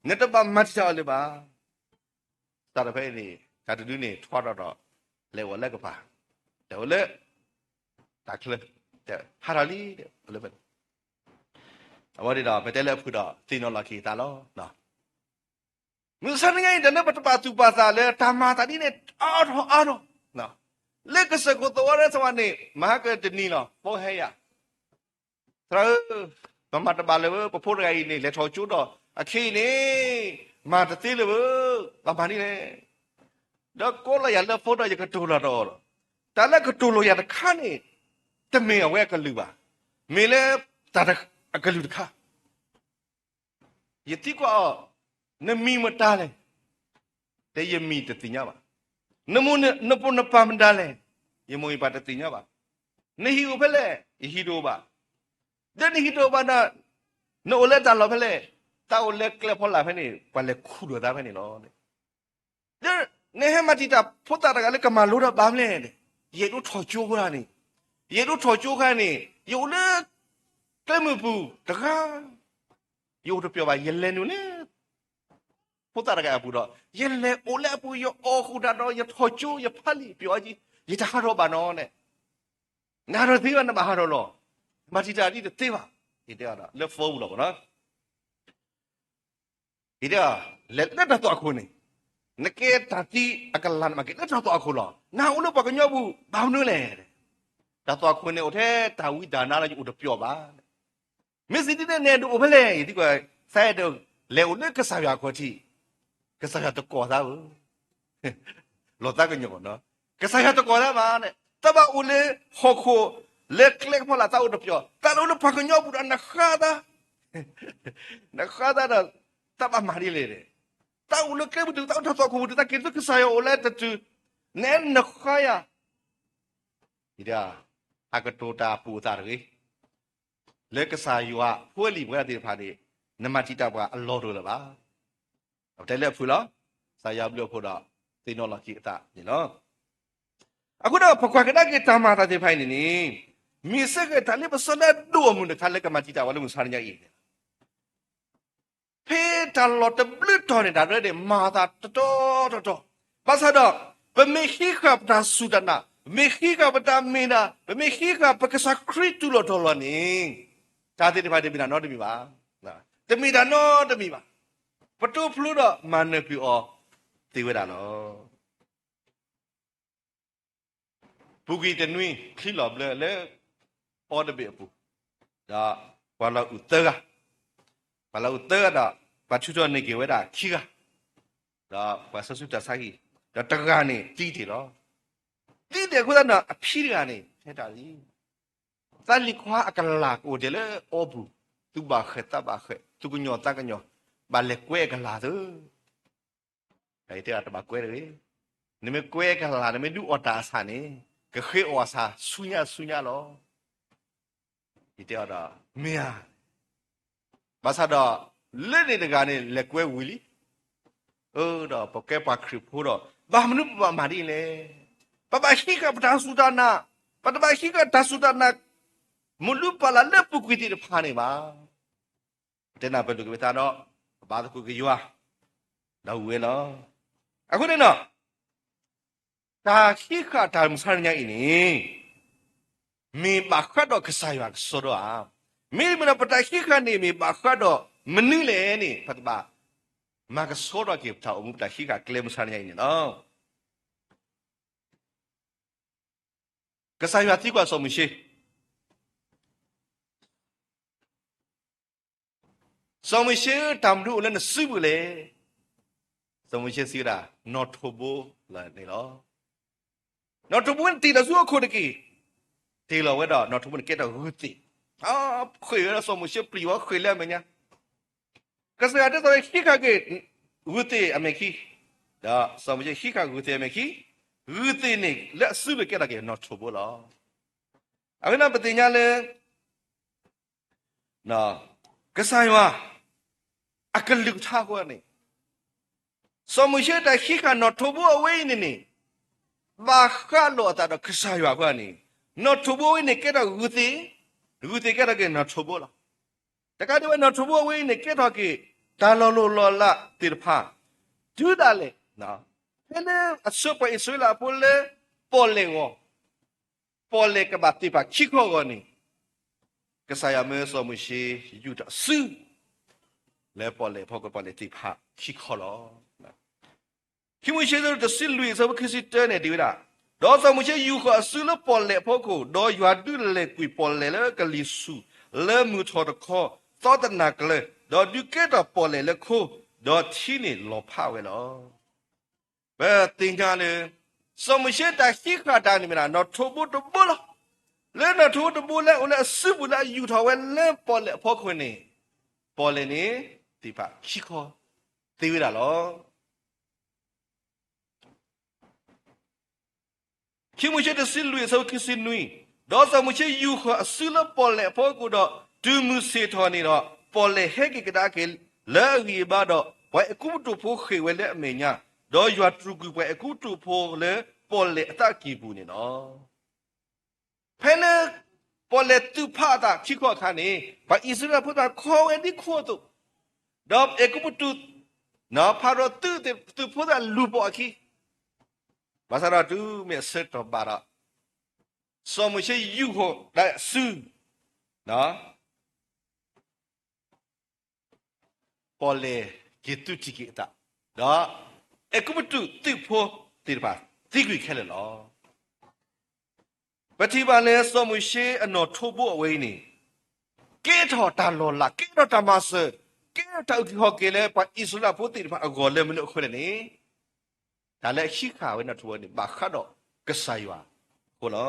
နတဘၣ်မၤတံာ်တာ်အီၤလၢၤဘၣ်. စးထီၣ်ဖဲအံၤန့ၣ် တၢ်တဒုန့ၣ် ထီထီၣ်ဒီး လဲၤအိၣ်လၢကပၤ, လဲၤအိၣ်လၢ တၢ်ချၢ, ဟးထီၣ်လံ, အိၣ်လၢဖဲန့ၣ်, အဝဲန့ၣ်ဒီး ပတဲလၢအဖုၣ်ဒီး သ့ၣ်နီၣ်လီၤက့ၤသးလီၤ. မုၢ်ဆါတနံၤညါအံၤ တၢ်လၢပတဘၣ်သူၣ်ပာ်သးလၢ တၢ်မၤသးဒ်န့ၣ် အါထီၣ်အါထီၣ်, လၢကစၢၢ်ခိၣ်သဝီရဲၣ်သဝီန့ၣ် မၤဟါကတနံၤလီၤ ဖိဟဲယၤ သရၣ်ဧၢ, ပမၤတဘၣ်လၢၤဝဲ ပဖိတဂၤအံၤန့ၣ် လဲၤထီၣ်ကၠိဒီး အခဲအံၤန့ၣ် မၤတသ့လၢၤဝဲ, ဘၣ်မနုၤလဲၣ်. ဒီးကိးလီၤယၤလၢဖိဒီး ယကတိၤလီၤတအီၤလီၤ. တၢ်လၢကတိၤလိာ်ယၤတခါန့ၣ် တမ့ၢ်အဝဲအကလုၢ်ဘၣ်, မ့ၢ်လၢတၢ်အကလုၢ်တခါ ယသံကွၢ်အီၤ, နမံၤမတၤလဲၣ်, တဲယမံၤတသ့ၣ်ညါဘၣ်. နမိၢ်နပၢ်မတၤလဲၣ်, ယမိၢ်ယပၢ်တသ့ၣ်ညါဘၣ်. နဟံၣ်အိၣ်ဖဲလဲၣ်, ယဟံၣ်တအိၣ်ဘၣ်. ဒီးနဟံၣ်တအိၣ်ဘၣ်ဒီး နအိၣ်လၢတၢ်လီၢ်ဖဲလဲၣ်, သးအိၣ်လဲၤကျဲဖီလာ်ဖဲန့ၣ် ပှၤလဲၤခူၣ်လိာ်သးဖဲန့ၣ်လီၤ. ဒီးနဟဲမၤတံာ်တာ်ဖိသၣ်တဂၤလၢကမၤလိတၢ်ဘၣ်မလဲၣ်, ယအဲၣ်ဒိးထီၣ်ကၠိဝဲဒၣ်န့ၣ်, ယအဲၣ်ဒိးထီၣ်ကၠိခါန့ၣ် ယအိၣ်လၢ ကျဲမုၢ်ပူၤတဂၤ, ယအိၣ်တပျီၢ်ဘၣ်, ယလဲၤနုာ်လၢ ဖိသၣ်တဂၤအပူၤဒီး ယလဲၤအိၣ်လၢအပူၤ ယအီၣ်ဃုာ်တၢ်ဒီး ယထီၣ်ကၠိ ယဖးလံာ်ပျီၢ်အီၤကံ, ယတဟးထီၣ်ဘၣ်နီၤန့ၣ်, နဟးထီၣ်သ့ဘၣ် နဘၣ်ဟးထီၣ်လီၤ, မၤတံာ်တာ်ဒ်တသ့ဘၣ်, ယတဲအီၤဒီး လၢ phone ပူၤလီၤနီၤ ယတဲအီၤ, လဲၤလၢတၢ်သွၣ်ခိၣ်န့ၣ်, နကဲတၢ်သံအကလၤနမၤက့ၤလၢတၢ်သွၣ်ခိၣ်လီၤ. နဟးအိၣ်လၢပှၤကညီပူၤ ဘၣ်မနုၤလဲၣ်. တၢ်သွၣ်ခိၣ်န့ၣ် အိၣ်ထဲတၢ်ဝံတၢ်နါလၢယအိၣ်တပျီၢ်ဘၣ်. မ့ၢ်စံးဒ်န့ၣ် နအဲၣ်ဒိးအိၣ်ဖဲလဲၣ်, ယသံကွၢ်, သးအဲၣ်ဒိးလဲၤအိၣ်လၢကစၢ်ယွၤအခီၣ်ထံး, ကစၢ်ယွၤတကိးသးဧၢ လီၤသးကညီၤ, ကစၢ်ယွၤတကိးသးဘၣ်န့ၣ်, သးဘၣ်အိၣ်လၢဟီၣ်ခိၣ် လၢကျဲကဖီလာ်သးအိၣ်တပျီၢ်, သးလၢအိၣ်လၢပှၤကညီပူၤဒီးနဃါသး, နဃါသးဒီး တၢ်ဘၣ်မၤဒ်လဲၣ်, တၢ်အိၣ်လၢကျဲပူၤတုၤ တၢ်အိၣ်ထီၣ်သီခိၣ်ပူၤတုၤ တၢ်က့ၤဆူကစၢ်ယွၤအိၣ်လၢတတုၤ, နအဲၣ်နဃါယၤ, အကတိၤတၢ်ပူၤအသးတဂ့ၤ, လၢကစၢ်ယွၤဖိလံၤပဝဲဒၣ်သ့ၣ်တဖၣ်န့ၣ် နမၤတံာ်တာ်ပှၤအလီၢ်တအိၣ်လၢၤဘၣ်. ပတဲလၢအဖုၣ်လီၤ, ကစၢ်ယွၤဘျုးအဖှိၣ်ဒီး သ့ၣ်နီၣ်လီၤက့ၤအသးန့ၣ်လီၤ. အဃိဒီး ပကွၢ်ကဒါက့ၤတၢ်မၤအသးသ့ၣ်တဖၣ်အံၤန့ၣ်န့ၣ်, မ့ၢ်စ့ၢ်ကီးတၢ်လၢပစီတၢ်ဒိၣ်အမုၢ်တခါလၢကမၤတံာ်တာ်ပှၤလၢမုၢ်ဆါတနံၤအံၤန့ၣ်လီၤ. ဖဲတၢ်လီၢ်တဘျုးတီၤန့ၣ် တၢ်ရဲၣ်န့ၣ် မၤအသးတတီၤတတီၤ, ဘၣ်ဆၣ်ဒီး ပမ့ၢ်ဟံးဃာ်ပတၢ်စူၢ်တၢ်နာ်, ပမ့ၢ်ဟံးဃာ်ပတၢ်မ့ၢ်တၢ်, ပမ့ၢ်ဟံးဃာ်ပကစၢ်ခရံာ်တူၢ်လိာ်တီၤလိာ်န့ၣ်, တၢ်သ့ၣ်တဖၣ်တမ့ၢ်တၢ်နီတမံၤဘၣ်, တမ့ၢ်တၢ်နီတမံၤဘၣ်, ပတိဖျိဒီးမၤနၢၤကွံာ်အီၤသ့ဝဲဒၣ်လီၤ. ပူၤကွံာ်တနွံချံလီၤဘျၢလၢ အီတဘ့ၣ်အပူၤ, ဒီးပှၤလီၤအုးသၢဂၤ, ပှၤလီၤအုးသၢဂၤဒီး ပှၤထုးထီၣ်န့ၢ်က့ၤဝဲဒၣ်ခံဂၤ, ဒီးပှၤစီဆှံတၢ်ဆါဟံၣ်, ဒီးတဂၤန့ၣ်သံတ့ၢ်လီၤ. သံတ့ၢ်အဃိသတးဒီး အဖံတဂၤန့ၣ် ဟဲတၢ်လံ, သးလံၤခွါအကလၤကအိၣ်ဒဲးလၢအီပူၤ, သူၣ်ဘၣ်ဃဲးသးဘၣ်ဃဲး, သူၣ်ကညီၤသးကညီၤ, ဘၣ်လဲၤကွဲအကလၤသု တဲတဘၣ်ကွဲတဂ့ၤ, နမ့ၢ်ကွဲကလၤ နမ့ၢ်ဒုးအီၣ်တၢ်အဆၣ်န့ၣ် ကဃ့အီၣ်အဆၣ်ဆူညါဆူညါလီၤ. ယတဲအီၤဒီး မ့ၢ်ဧါ, ဘၣ်ဆၣ်ဒီး လၢန့ၣ်တဂၤန့ၣ် လဲၤကွဲဝံၤလံ. အၢ ဒီးပကဲပှၤခရံာ်ဖိဒီး ဘၣ်မနုၤပဘၣ်မၤဒ်လဲၣ်. ပဘၣ်ဟံးဃာ်ပတၢ်စူၢ်တၢ်နာ်, ပတဘၣ်ဟံးဃာ်တၢ်စူၢ်တၢ်နာ် မနုၤပာ်လၢလၢပူၤကွံာ်သ့ၣ်တဖၣ်န့ၣ်ဘၣ်. ပတဲနၢ်ပၢၢ်လိာ်က့ၤပသးဒီး ပဘါသကိးက့ၤယွၤ ဒီးဝံၤဝဲလီၤ. အဃိန့ၣ်ဒီး တၢ်ဟံးဃာ်တၢ်မုၢ်ဆါတနံၤအံၤန့ၣ် မ့ၢ်ဘၣ်ဃးဒီးကစၢ်ယွၤကစီဒီဧါ. မ့တမ့ၢ်ဒီး ပတၢ်ဟံးဃာ်န့ၣ် မ့ၢ်ဘၣ်ဃးဒီးမနုၤလဲၣ်န့ၣ် ပကဘၣ်မၤကဆှီထီၣ်က့ၤပတၢ်အိၣ်မူ ပတၢ်ဟံးဃာ်ကျဲမုၢ်ဆါတနံၤအံၤန့ၣ်လီၤ. ကစၢ်ယွၤသံကွၢ်စီၤမိၤၡ့, စီၤမိၤၡ့ဧၢ, တၢ်မနုၤအိၣ်လၢနစုပူၤလဲၣ်. စီၤမိၤၡ့စံးဝဲဒၣ်, နီၣ်ထိးဘိလီၤန့ၣ်လီၤ. နီၣ်ထိးဘိန့ၣ်တ့ၢ်လီၤဆူဟီၣ်ခိၣ်တက့ၢ်. တ့ၢ်လီၤဝဲဒီး နီၣ်ထိးဘိန့ၣ်ကဲထီၣ်ဂုၢ်သ့ၣ်, ဃ့ၢ်ဝဲဒီးစီၤမိၤၡ့ပျံၤဝဲဃ့ၢ်လၢအမဲာ်ညါ. ကစၢ်ယွၤတဲစီၤမိၤၡ့ဟံးဃာ်က့ၤ ဂုၢ်သ့ၣ်အမဲာ်ခံ, ဒီးစီၤမိၤၡ့ဟံးဃာ်ဂုၢ်သ့ၣ်အမဲာ်ခံ, ဂုၢ်သ့ၣ်န့ၣ်လၢအစုပူၤကဲထီၣ်က့ၤနီၣ်ထိးဘိလီၤ. အဝဲန့ၣ်ပသ့ၣ်ညါလၢ ကစၢ်ယွၤ အကလုၢ်ကထါအဃိန့ၣ်, စီၤမိၤၡ့တၢ်ဟံးဃာ်နီၣ်ထိးဘိအဝဲအံၤန့ၣ်န့ၣ်, ဘၣ်ဃးလိာ်အသးဒီးကစၢ်ယွၤအဃိန့ၣ်, နီၣ်ထိးဘိအဝဲန့ၣ်ကဲထီၣ်ဂုၢ်သ့ၣ်, ဂုၢ်သ့ၣ်ကဲထီၣ်က့ၤနီၣ်ထိးဘိလီၤ. တကးဒံးဝဲနီၣ်ထိးဘိအဝဲအံၤန့ၣ် ကဲထီၣ်က့ၤ တၢ်လီၤလိၢ်လီၤလးသ့ၣ်တဖၣ် တုၤဒၣ်လဲာ်, ဖဲလၢအဆှၢပှၤအံၣ်စရ့လးဖိလၢပီၣ်လဲၣ်ဂီၢ် ပီၣ်လဲၣ်ကဘၣ်သ့ၣ်တဖၣ်ခံခီအဂီၢ်န့ၣ်, ကစၢ်ယွၤမၢစီၤမိၤၡ့ယူာ်ထီၣ်အစု လၢပီၣ်လဲၣ်အဖီခိၣ် ပီၣ်လဲၣ်သ့ၣ်တဖၣ်ခံခီလီၤ. ခံမိၤၡ့ တဆံလွံၢ်အဆၢဖိခံဆံတၢန့ၣ် တဲဝဲဒၣ်, ဒီးစီၤမိၤၡ့ယူာ်ဃီၤအစုလၢပီၣ်လဲၣ်အဖီခိၣ်, ဒီးယွၤဒုးလဲၤကွံာ်ပီၣ်လဲၣ်လၢကလံၤဆူၣ် လၢမုၢ်ထီၣ်တခီ သီတနၤကျၢၤ, ဒီးဒုးကဲထီၣ်ပီၣ်လဲၣ်လၢခိ, ဒီးထံန့ၣ်လီၤဖးဝဲလီၤ. ပသ့ၣ်ညါလၢ စီၤမိၤၡ့တၢ်ဟံးဃာ်တၢ်န့ၣ်မ့ၢ်ဒၣ် နီၣ်ထိးဘိတဘိလီၤ. လၢနီၣ်ထိးဘိတဘိလၢအိၣ်လၢအစုပူၤလၢအယူာ်ထီၣ်ဝဲလၢပီၣ်လဲၣ်အဖီခိၣ်န့ၣ်, ပီၣ်လဲၣ်န့ၣ် သ့ၣ်တဖၣ်ခံခီသ့ဝဲဒၣ်လီၤ. ခံမိၤၡ့ တဆံလွံၢ်အဆၢဖိခံဆံနွံ, ဒီးစီၤမိၤၡ့ယူာ်ဃီၤအစုလၢပီၣ်လဲၣ်အဖီခိၣ်ဒီး, တုၤမုၢ်ဆ့ၣ်ထီၣ်န့ၣ်ဒီး, ပီၣ်လဲၣ်ဟဲက့ၤကဒါက့ၤလၢအဂံၢ်အဘါဒီး, ပှၤအဲၤကူပတူးဖိဃ့ၢ်ဝဲလၢအမဲာ်ညါ, ဒီးယွၤတြူာ်ကွံာ်ပှၤအဲၤကူပတူးဖိလၢပီၣ်လဲၣ်အသးကံၢ်ပူၤန့ၣ်လီၤ. ဖဲလၢ ပီၣ်လဲၣ်သုးဖးအသးခံခီအခါန့ၣ်, ပှၤအံၣ်စရ့လးဖိသ့ၣ်တဖၣ်ခီဝဲဒ်ခိၣ်အသိး, ဒီးအဲၤကူပတူး ဖၤရိၤသုး သုးဖိသ့ၣ်တဖၣ်လူၤပိာ်အခံ, ဘၣ်ဆၣ်ဒီးတုၤမ့ၢ်အဆၢကတီၢ်ဘၣ်ဒီး, စီၤမိၤၡ့ယူာ်ဃီၤဒၣ်အစု ပီၣ်လဲၣ်က့ၤသုးတံၢ်က့ၤအသး, ဒီးအဲၤကူပတူးသုးဖိသ့ၣ်တဖၣ်သံကွံာ်ခဲလၢာ်လီၤ. ပထံၣ်ဘၣ်လၢစီၤမိၤၡ့အနီၣ်ထိးဘိအဝဲအံၤန့ၣ်, ကဲထီၣ်တၢ်လီၤလး ကဲထီၣ်တၢ်မၤစၢၤ, ကဲထီၣ်တၢ်အုၣ်က့ၤခီၣ်က့ၤလၢပှၤအံၣ်စရ့လးဖိသ့ၣ်တဖၣ်အဂီၢ်လၢမနုၤအဃိလဲၣ်န့ၣ်, တၢ်လၢအဟံးဃာ်ဝဲနီၣ်ထိးဘိန့ၣ် ဘၣ်ဃးဒီးကစၢ်ယွၤအဃိလီၤ.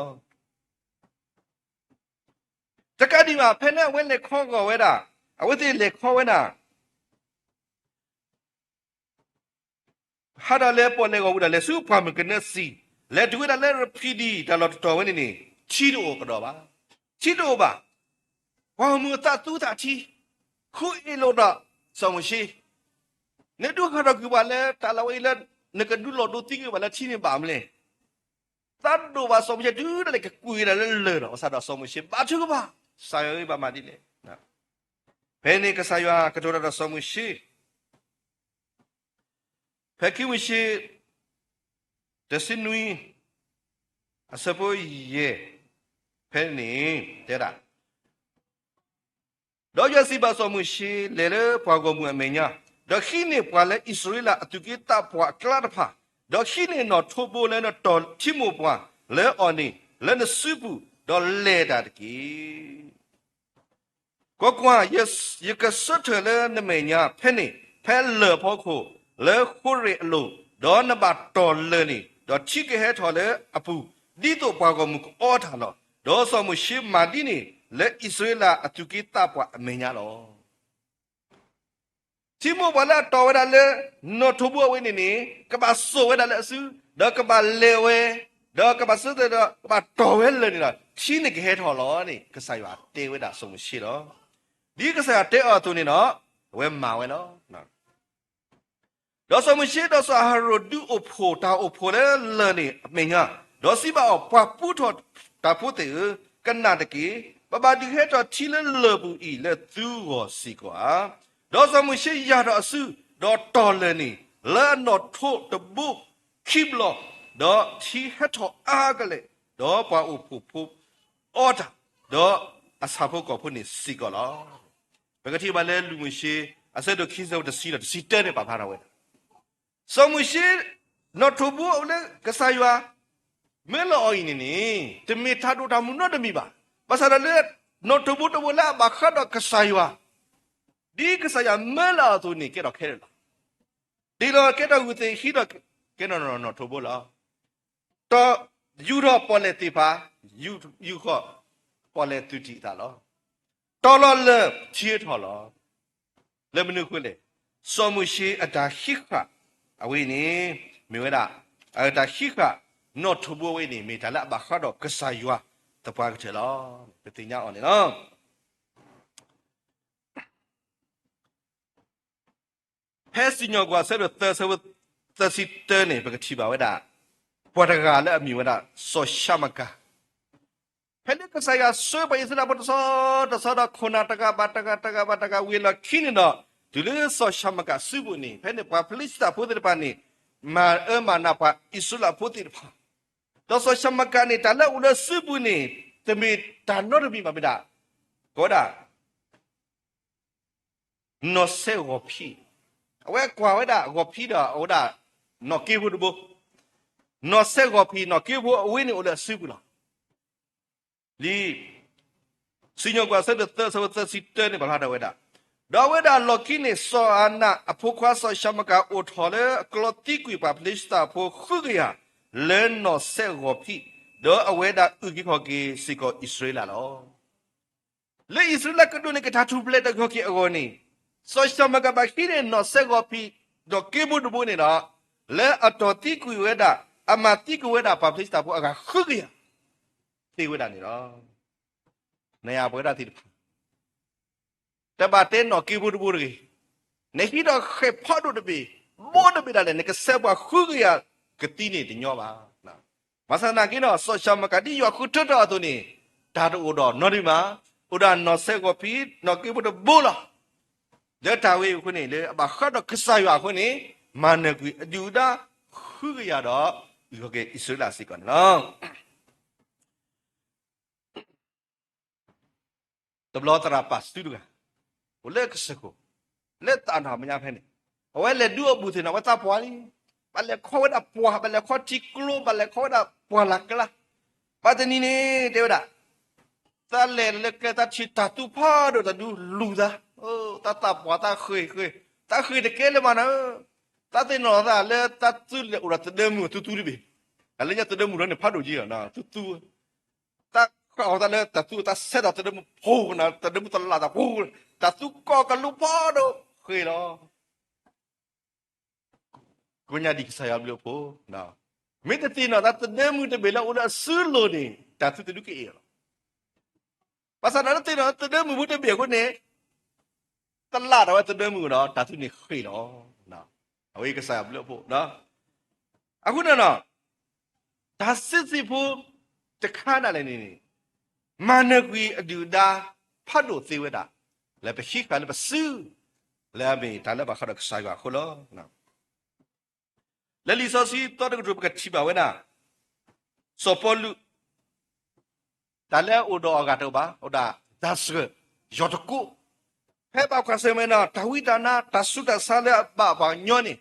တကးဒံးဘၣ် ဖဲလၢအဝဲလဲၤခီဂီၤဝဲဒၣ်, အဝဲသ့ၣ်လဲၤခီဝဲဒၣ် ဟးဒီးလဲၤပိာ်လဲၤဂီၤဝံၤဒီး လဲၤဆူပှၢ်မုၢ်ကနၢစံာ်, လဲၤတုၤဝဲဒၣ်လၢရဖံဒံၣ်တၢ်လီၢ်တတီၤဝဲန့ၣ်န့ၣ် ထံတအိၣ်ကဒီးဘၣ်. ထံတအိၣ်ဘၣ်. ပှၤဂီၢ်မုၢ်သးသူသးထံ, ဃုအ့ၣ်လိာ်ဒီးစီၤမိၤၡ့, နဒုးဟးထီၣ်ကွံာ်ပှၤလၢတၢ်လီၢ်ဝဲအံၤလၢ နကဒုးလီၤဒိသံကွံာ်ပှၤလၢထံန့ၣ်ဘၣ်မနုၤလဲၣ်. သးဒိၣ်ဘၣ်စီၤမိၤၡ့တုၤဒၣ်လဲာ်ကကွံာ်ဝဲဒၣ်လၢလၢၢ်ဒီး ဘၣ်ဆၣ်ဒီးစီၤမိၤၡ့ဘါထုကဖၣ်, ကစၢ်ယွၤဧၢ ဘၣ်မၤဒ်လဲၣ်. ဖဲန့ၣ်ကစၢ်ယွၤကတိၤတၢ်ဒီးစီၤမိၤၡ့ ဖဲခံမိၤၡ့ တဆံနွံ အဆၢဖိယဲၢ် ဖဲန့ၣ် တဲဒၣ်, ဒီးယွၤစံးဘၣ်စီၤမိၤၡ့, လဲၤလၢပှၤဂီၢ်မုၢ်အမဲာ်ညါ, ဒီးဟံးန့ၢ်ပှၤလၢအံၣ်စရ့လးအသူၣ်က့သးပှၢ်အကျါတဖၣ်, ဒီးဟံးန့ၢ်နီၣ်ထိးဘိလၢနတီၢ်ထံမိၢ်ပှၢ်လၢအီၤန့ၣ် လၢနစုပူၤ, ဒီးလဲၤတၢ်တက့ၢ်. ကွၢ်ကွၢ်, ယကဆၢထၢၣ်လၢနမဲာ်ညါဖဲန့ၣ်, ဖဲလၢၢ်ဖီခိၣ်လၢဃိရ့ၣ်အလိၤ, ဒီးနဘၣ်တီၢ်လၢၢ်န့ၣ်, ဒီးထံကဟဲထီၣ်လၢအပူၤ, ဒ်သိးပှၤဂီၢ်မုၢ်ကအီတၢ်လီၤ. ဒီးစီၤမိၤၡ့မၤဒ်န့ၣ်လၢအံၣ်စရ့လးအသူၣ်က့သးပှၢ်အမဲာ်ညါလီၤ. ထံမိၢ်ပှၢ်လၢအတီၢ်ဝဲဒၣ်လၢ နီၣ်ထိးဘိအဝဲန့ၣ်န့ၣ် ကဘၣ်စိာ်ဝဲဒၣ်လၢအစု, ဒီးကဘၣ်လဲၤဝဲ, ဒီးကဘၣ်ဆၢထၢၣ်ဒီး ကဘၣ်တီၢ်ဝဲလၢၢ်န့ၣ်ဒီး ထံန့ၣ်ကဟဲထီၣ်လီၤန့ၣ် ကစၢ်ယွၤတဲဝဲဒၣ်စီၤမိၤၡ့လီၤ. ဒ်ကစၢ်ယွၤတဲအီၤအသိးန့ၣ်ဒီး အဝဲမၤဝဲလီၤ. ဒီးစီၤမိၤၡ့ဒီးစီၤအၤဟရိၣ်ဒုးအိၣ်ဖှိၣ်တၢ်အိၣ်ဖှိၣ်လၢလၢၢ်န့ၣ်အမဲာ်ညါ, ဒီးစံးဘၣ်အီၤ, ပှၤပူထီၣ်တၢ်ဖိသ့ၣ်ဧၢ, ကနၣ်တက့ၢ်. ပဘၣ်ဒုးဟဲထီၣ်ထံလၢလၢၢ်ပူၤအံၤလၢသုဂီၢ်စ့ၢ်ကီးဧါ. ဒီးစီၤမိၤၡ့ယၢ်ထီၣ်အစု, ဒီးတီၢ်လၢၢ်န့ၣ် လၢအနီၣ်ထိးတဘိခံဘျီ, ဒီးထံဟဲထီၣ်အါကလဲာ်, ဒီးပှၤအိၣ်ဖှိၣ်ဖိအီတၢ်, ဒီးအဆၣ်ဖိကီၢ်ဖိန့ၣ်စ့ၢ်ကီးလီၤ. ပကထံၣ်ဘၣ်လၢလူၤမိၤၡ့ အဆၢဒိၣ်ခံဆၢဖိတဆံဒီးတဆံတၢန့ၣ် ပာ်ဖျါထီၣ်ဝဲဒၣ် စီၤမိၤၡ့ နီၣ်ထိးဘိလၢကစၢ်ယွၤ မၢလီၤအီၤအံၤန့ၣ်န့ၣ် တမ့ၢ်တၢ်ဒိၣ်တၢ်မုၢ်နီတမံၤဘၣ်. ဘၣ်ဆၣ်ဒီးလၢ နီၣ်ထိးဘိတဘိလၢအဘၣ်ဃးဒီးကစၢ်ယွၤ, ဒ်ကစၢ်ယွၤမၢလီၤအီၤအသိးန့ၣ် ကဲထီၣ်ခဲလၢာ်လီၤ. တ့လီၤကဲထီၣ်ဂုၢ်သ့ၣ် ဟံးထီၣ်ကဲထီၣ်နီၣ်ထိးဘိလီၤ. တီၢ်ယူၤထီၣ်ပီၣ်လဲၣ်သ့ၣ်တဖၣ်, ယူၤဃီၤပီၣ်လဲၣ်သုးတံၢ်အသးလီၤ. တီၢ်လီၤလၢၢ်ထံထီၣ်လီၤ. လၢမနုၤအဃိလဲၣ်, စီၤမိၤၡ့အတၢ်ဟံးဃာ် အဝဲန့ၣ် မ့ၢ်ဝဲဒၣ် အတၢ်ဟံးဃာ် နီၣ်ထိးဘိအဝဲန့ၣ် မ့ၢ်တၢ်လၢအဘၣ်ဃးဒီးကစၢ်ယွၤသပှၢ်ကတၢၢ်လီၤ. ပသ့ၣ်ညါအီၤန့ၣ်လီၤ. ဖဲစံၣ်ညီၣ်ကွီၢ်အဆၢဒိၣ်သၢ အဆၢဖိသၢဆံတၢန့ၣ် ပကထံၣ်ဘၣ်ဝဲဒၣ် ပှၤတဂၤလၢအမ့ၢ်ဝဲဒၣ် စီၤၡၤမကၤ ဖဲလၢကစၢ်ယွၤဆှၢပှၤအံၣ်စရ့လးဖိတဆီတဆီဒီး ခိၣ်နၢ်တဂၤဘၣ်တဂၤ တဂၤဘၣ်တဂၤ ဝ့ၤလီၢ်ခံန့ၣ်ဒီး တုၤလၢစီၤၡၤမကၤစုပူၤန့ၣ် ဖဲန့ၣ်ပှၤဖလံၡသးဖိသ့ၣ်တဖၣ်န့ၣ် မၤအၢမၤနးပှၤအံၣ်စရ့လးဖိသ့ၣ်တဖၣ်, ဒီးစီၤၡၤမကၤန့ၣ် တၢ်လၢအအိၣ်လၢစုပူၤန့ၣ် တမ့ၢ်တၢ်နီတမံၤဘၣ် မ့ၢ်ဒၣ် ကိးဝဲဒၣ် နီၢ်စဲးဂီၤဖံး, အဝဲကွၢ်ဝဲဒၣ်ဂီၤဖံးဒီး အဝဲဒၣ် နီၣ်က့ဖိတဘိ, နီၢ်စဲးဂီၤဖံး နီၣ်က့ဖိအဝဲန့ၣ်အိၣ်လၢအစုပူၤလီၤ. လံာ်စံၣ်ညီၣ်ကွီၢ်အဆၢဒိၣ်သၢ အဆၢဖိသၢဆံတၢန့ၣ် ပာ်ဖျါထီၣ်ဝဲဒၣ်, ဒီးအဝဲဒၣ်လီၢ်ခံန့ၣ် စီၤအၤနးအဖိခွါစီၤၡၤမကၤ အိၣ်ထီၣ်လၢအကျီသံကွံာ်ပှၤဖလံၡသးဖိဃုကယၤ လၢနီၢ်စဲးဂီၤဖံး, ဒီးအဝဲဒၣ်အုၣ်က့ၤခီၣ်က့ၤစ့ၢ်ကီးအံၣ်စရ့လးလီၤ. လၢအံၣ်စရ့လးကဒိးန့ၢ်က့ၤတၢ်ထူၣ်ဖျဲးတၢ်အုၣ်က့ၤခီၣ်က့ၤအဂီၢ်န့ၣ်, စီၤၡၤမကၤဘၣ်ဟံးန့ၢ်နီၢ်စဲးဂီၤဖံး နီၣ်က့ဖိတဘိန့ၣ်ဒီး လၢအတီၢ်သံကွံာ်ဝဲဒၣ် အမၤသံကွံာ်ဝဲဒၣ်ပှၤဖလံၡသးဖိအဂၤဃုကယၤ သ့ဝဲဒၣ်န့ၣ်လီၤ. နယၤပဝဲဒၣ်သ့ၣ်တဖၣ် တဘၣ်တဲနီၣ်က့ဖိတဘိတဂ့ၤ, နဟံးထီၣ်ဃဲၣ်ဖးဒိၣ်တဘ့ၣ်, ဘိတဘ့ၣ်ဒၣ်လဲာ် နကစဲးပှၤဃုကယၤကသံန့ၣ်တညီဘၣ်. ဘၣ်ဆၣ်သနာ်က့ဒီး စီၤၡၤမကၤဒ်ယွၤဃုထၢထီၣ်အသိးန့ၣ်, တၢ်တအိၣ်ဒီးနီတမံၤဘၣ်, အိၣ်ဒၣ်နီၢ်စဲးဂီၤဖံး နီၣ်က့ဖိတဘိလီၤ. လၢတၢ်ဝဲအံၤအဃိန့ၣ် လၢအဘၣ်ဃးဒီးကစၢ်ယွၤအဃိန့ၣ်, မၤနၢၤကွံာ်အဒုၣ်အဒါဃုကယၤဒီး အုၣ်က့ၤခီၣ်က့ၤအံၣ်စရ့လးစ့ၢ်ကီးန့ၣ်လီၤ. တဘျီသရၣ်ပာ်စုတဂၤ အိၣ်လၢကစၢၢ်ခိၣ် လၢသးနီၢ်မဲာ်ညါဖဲန့ၣ်, အဝဲလဲၤဒုးအီၣ်ဘူၣ်သ့ၣ်နီၣ် အဝဲသးပှၢ်လံ, ဘၣ်လဲၤခီဝဲဒၣ်ပှၢ်, ဘၣ်လဲၤခီထံကျိ, ဘၣ်လဲၤခီဝဲဒၣ်ပှၢ်လၢ်ကျါ, ဘၣ်တနံၤန့ၣ် တဲဝဲဒၣ်, သးလဲၤလၢကျဲသးထံၣ်တၢ်သူဖးဒိၣ် တၢ်ဒုးလူၤသး, သးသးပှၢ်သးဃ့ၢ်ဃ့ၢ်, သးဃ့ၢ်တကဲလၢၤမးနၤဧၢ, သးသ့ၣ်နီၣ်သးလၢသးသုလဲၤအိၣ်ဒီးသဒၢမုၢ်သူသူတဘ့ၣ်, အလၢညါသဒၢမုၢ်ထီန့ၣ်ဖးဒိၣ်က့ၤလီၤ သူသူ သးဃၣ်အီၤသးလၢတၢ်သူ သးဆဲးဒီးသဒၢမုၢ်ဖိနၤ, သဒၢမုၢ်သလၣ်သးဖိ, တၢ်သူကီၢ်ကလူဖးဒိၣ်ဃ့ၢ်လီၤ. ကိးညါဒံးကစၢ်ယွၤဘျုးအဖှိၣ်, မ့ၢ်တသ့ၣ်နီၣ်တၢ်သဒၢမုၢ်တဘ့ၣ်လၢအအိၣ်လၢအစုလိၤန့ၣ် တၢ်သုတဒုးကအဲၣ်လီၤ. ဘၣ်ဆၣ်ဒီးလၢသ့ၣ်နီၣ်သဒၢမုၢ်ဖိတဘ့ၣ်အဃိန့ၣ် သလၣ်ထီၣ်ဝဲသဒၢမုၢ်ဒီး တၢ်သုန့ၣ်ဃ့ၢ်လီၤ. အဝဲကစၢ်ယွၤဘျုးအဖှိၣ်, အဃိန့ၣ်ဒီး တၢ်စုသ့ၣ်ဖိတခါဒၣ်လဲာ်န့ၣ်န့ၣ် မၤနၢၤကွံာ်အဒုၣ်အဒါဖးဒိၣ်သ့ဝဲဒၣ် လၢပဟံးဃာ်လၢပစု လၢအမ့ၢ်တၢ်လၢဘၣ်ဃးဒီးကစၢ်ယွၤအဃိလီၤ. လၢလံာ်စီဆှံသီတကတြူၢ် ပကထံၣ်ဘၣ်ဝဲဒၣ် စီၤပီလူး တၢ်လၢအအိၣ်ဒီးအဂၤတအိၣ်ဘၣ်, အိၣ်ဒၣ်တၢ်စှၢၤ ယီၢ်တကိး, ဖဲဘၣ်ကွၢ်ဆၢၣ်မဲာ်ဒီး တၢ်ဝံတၢ်နါ တၢ်ဆူးတၢ်ဆါလၢအဘၣ်ပှၤကညီန့ၣ်,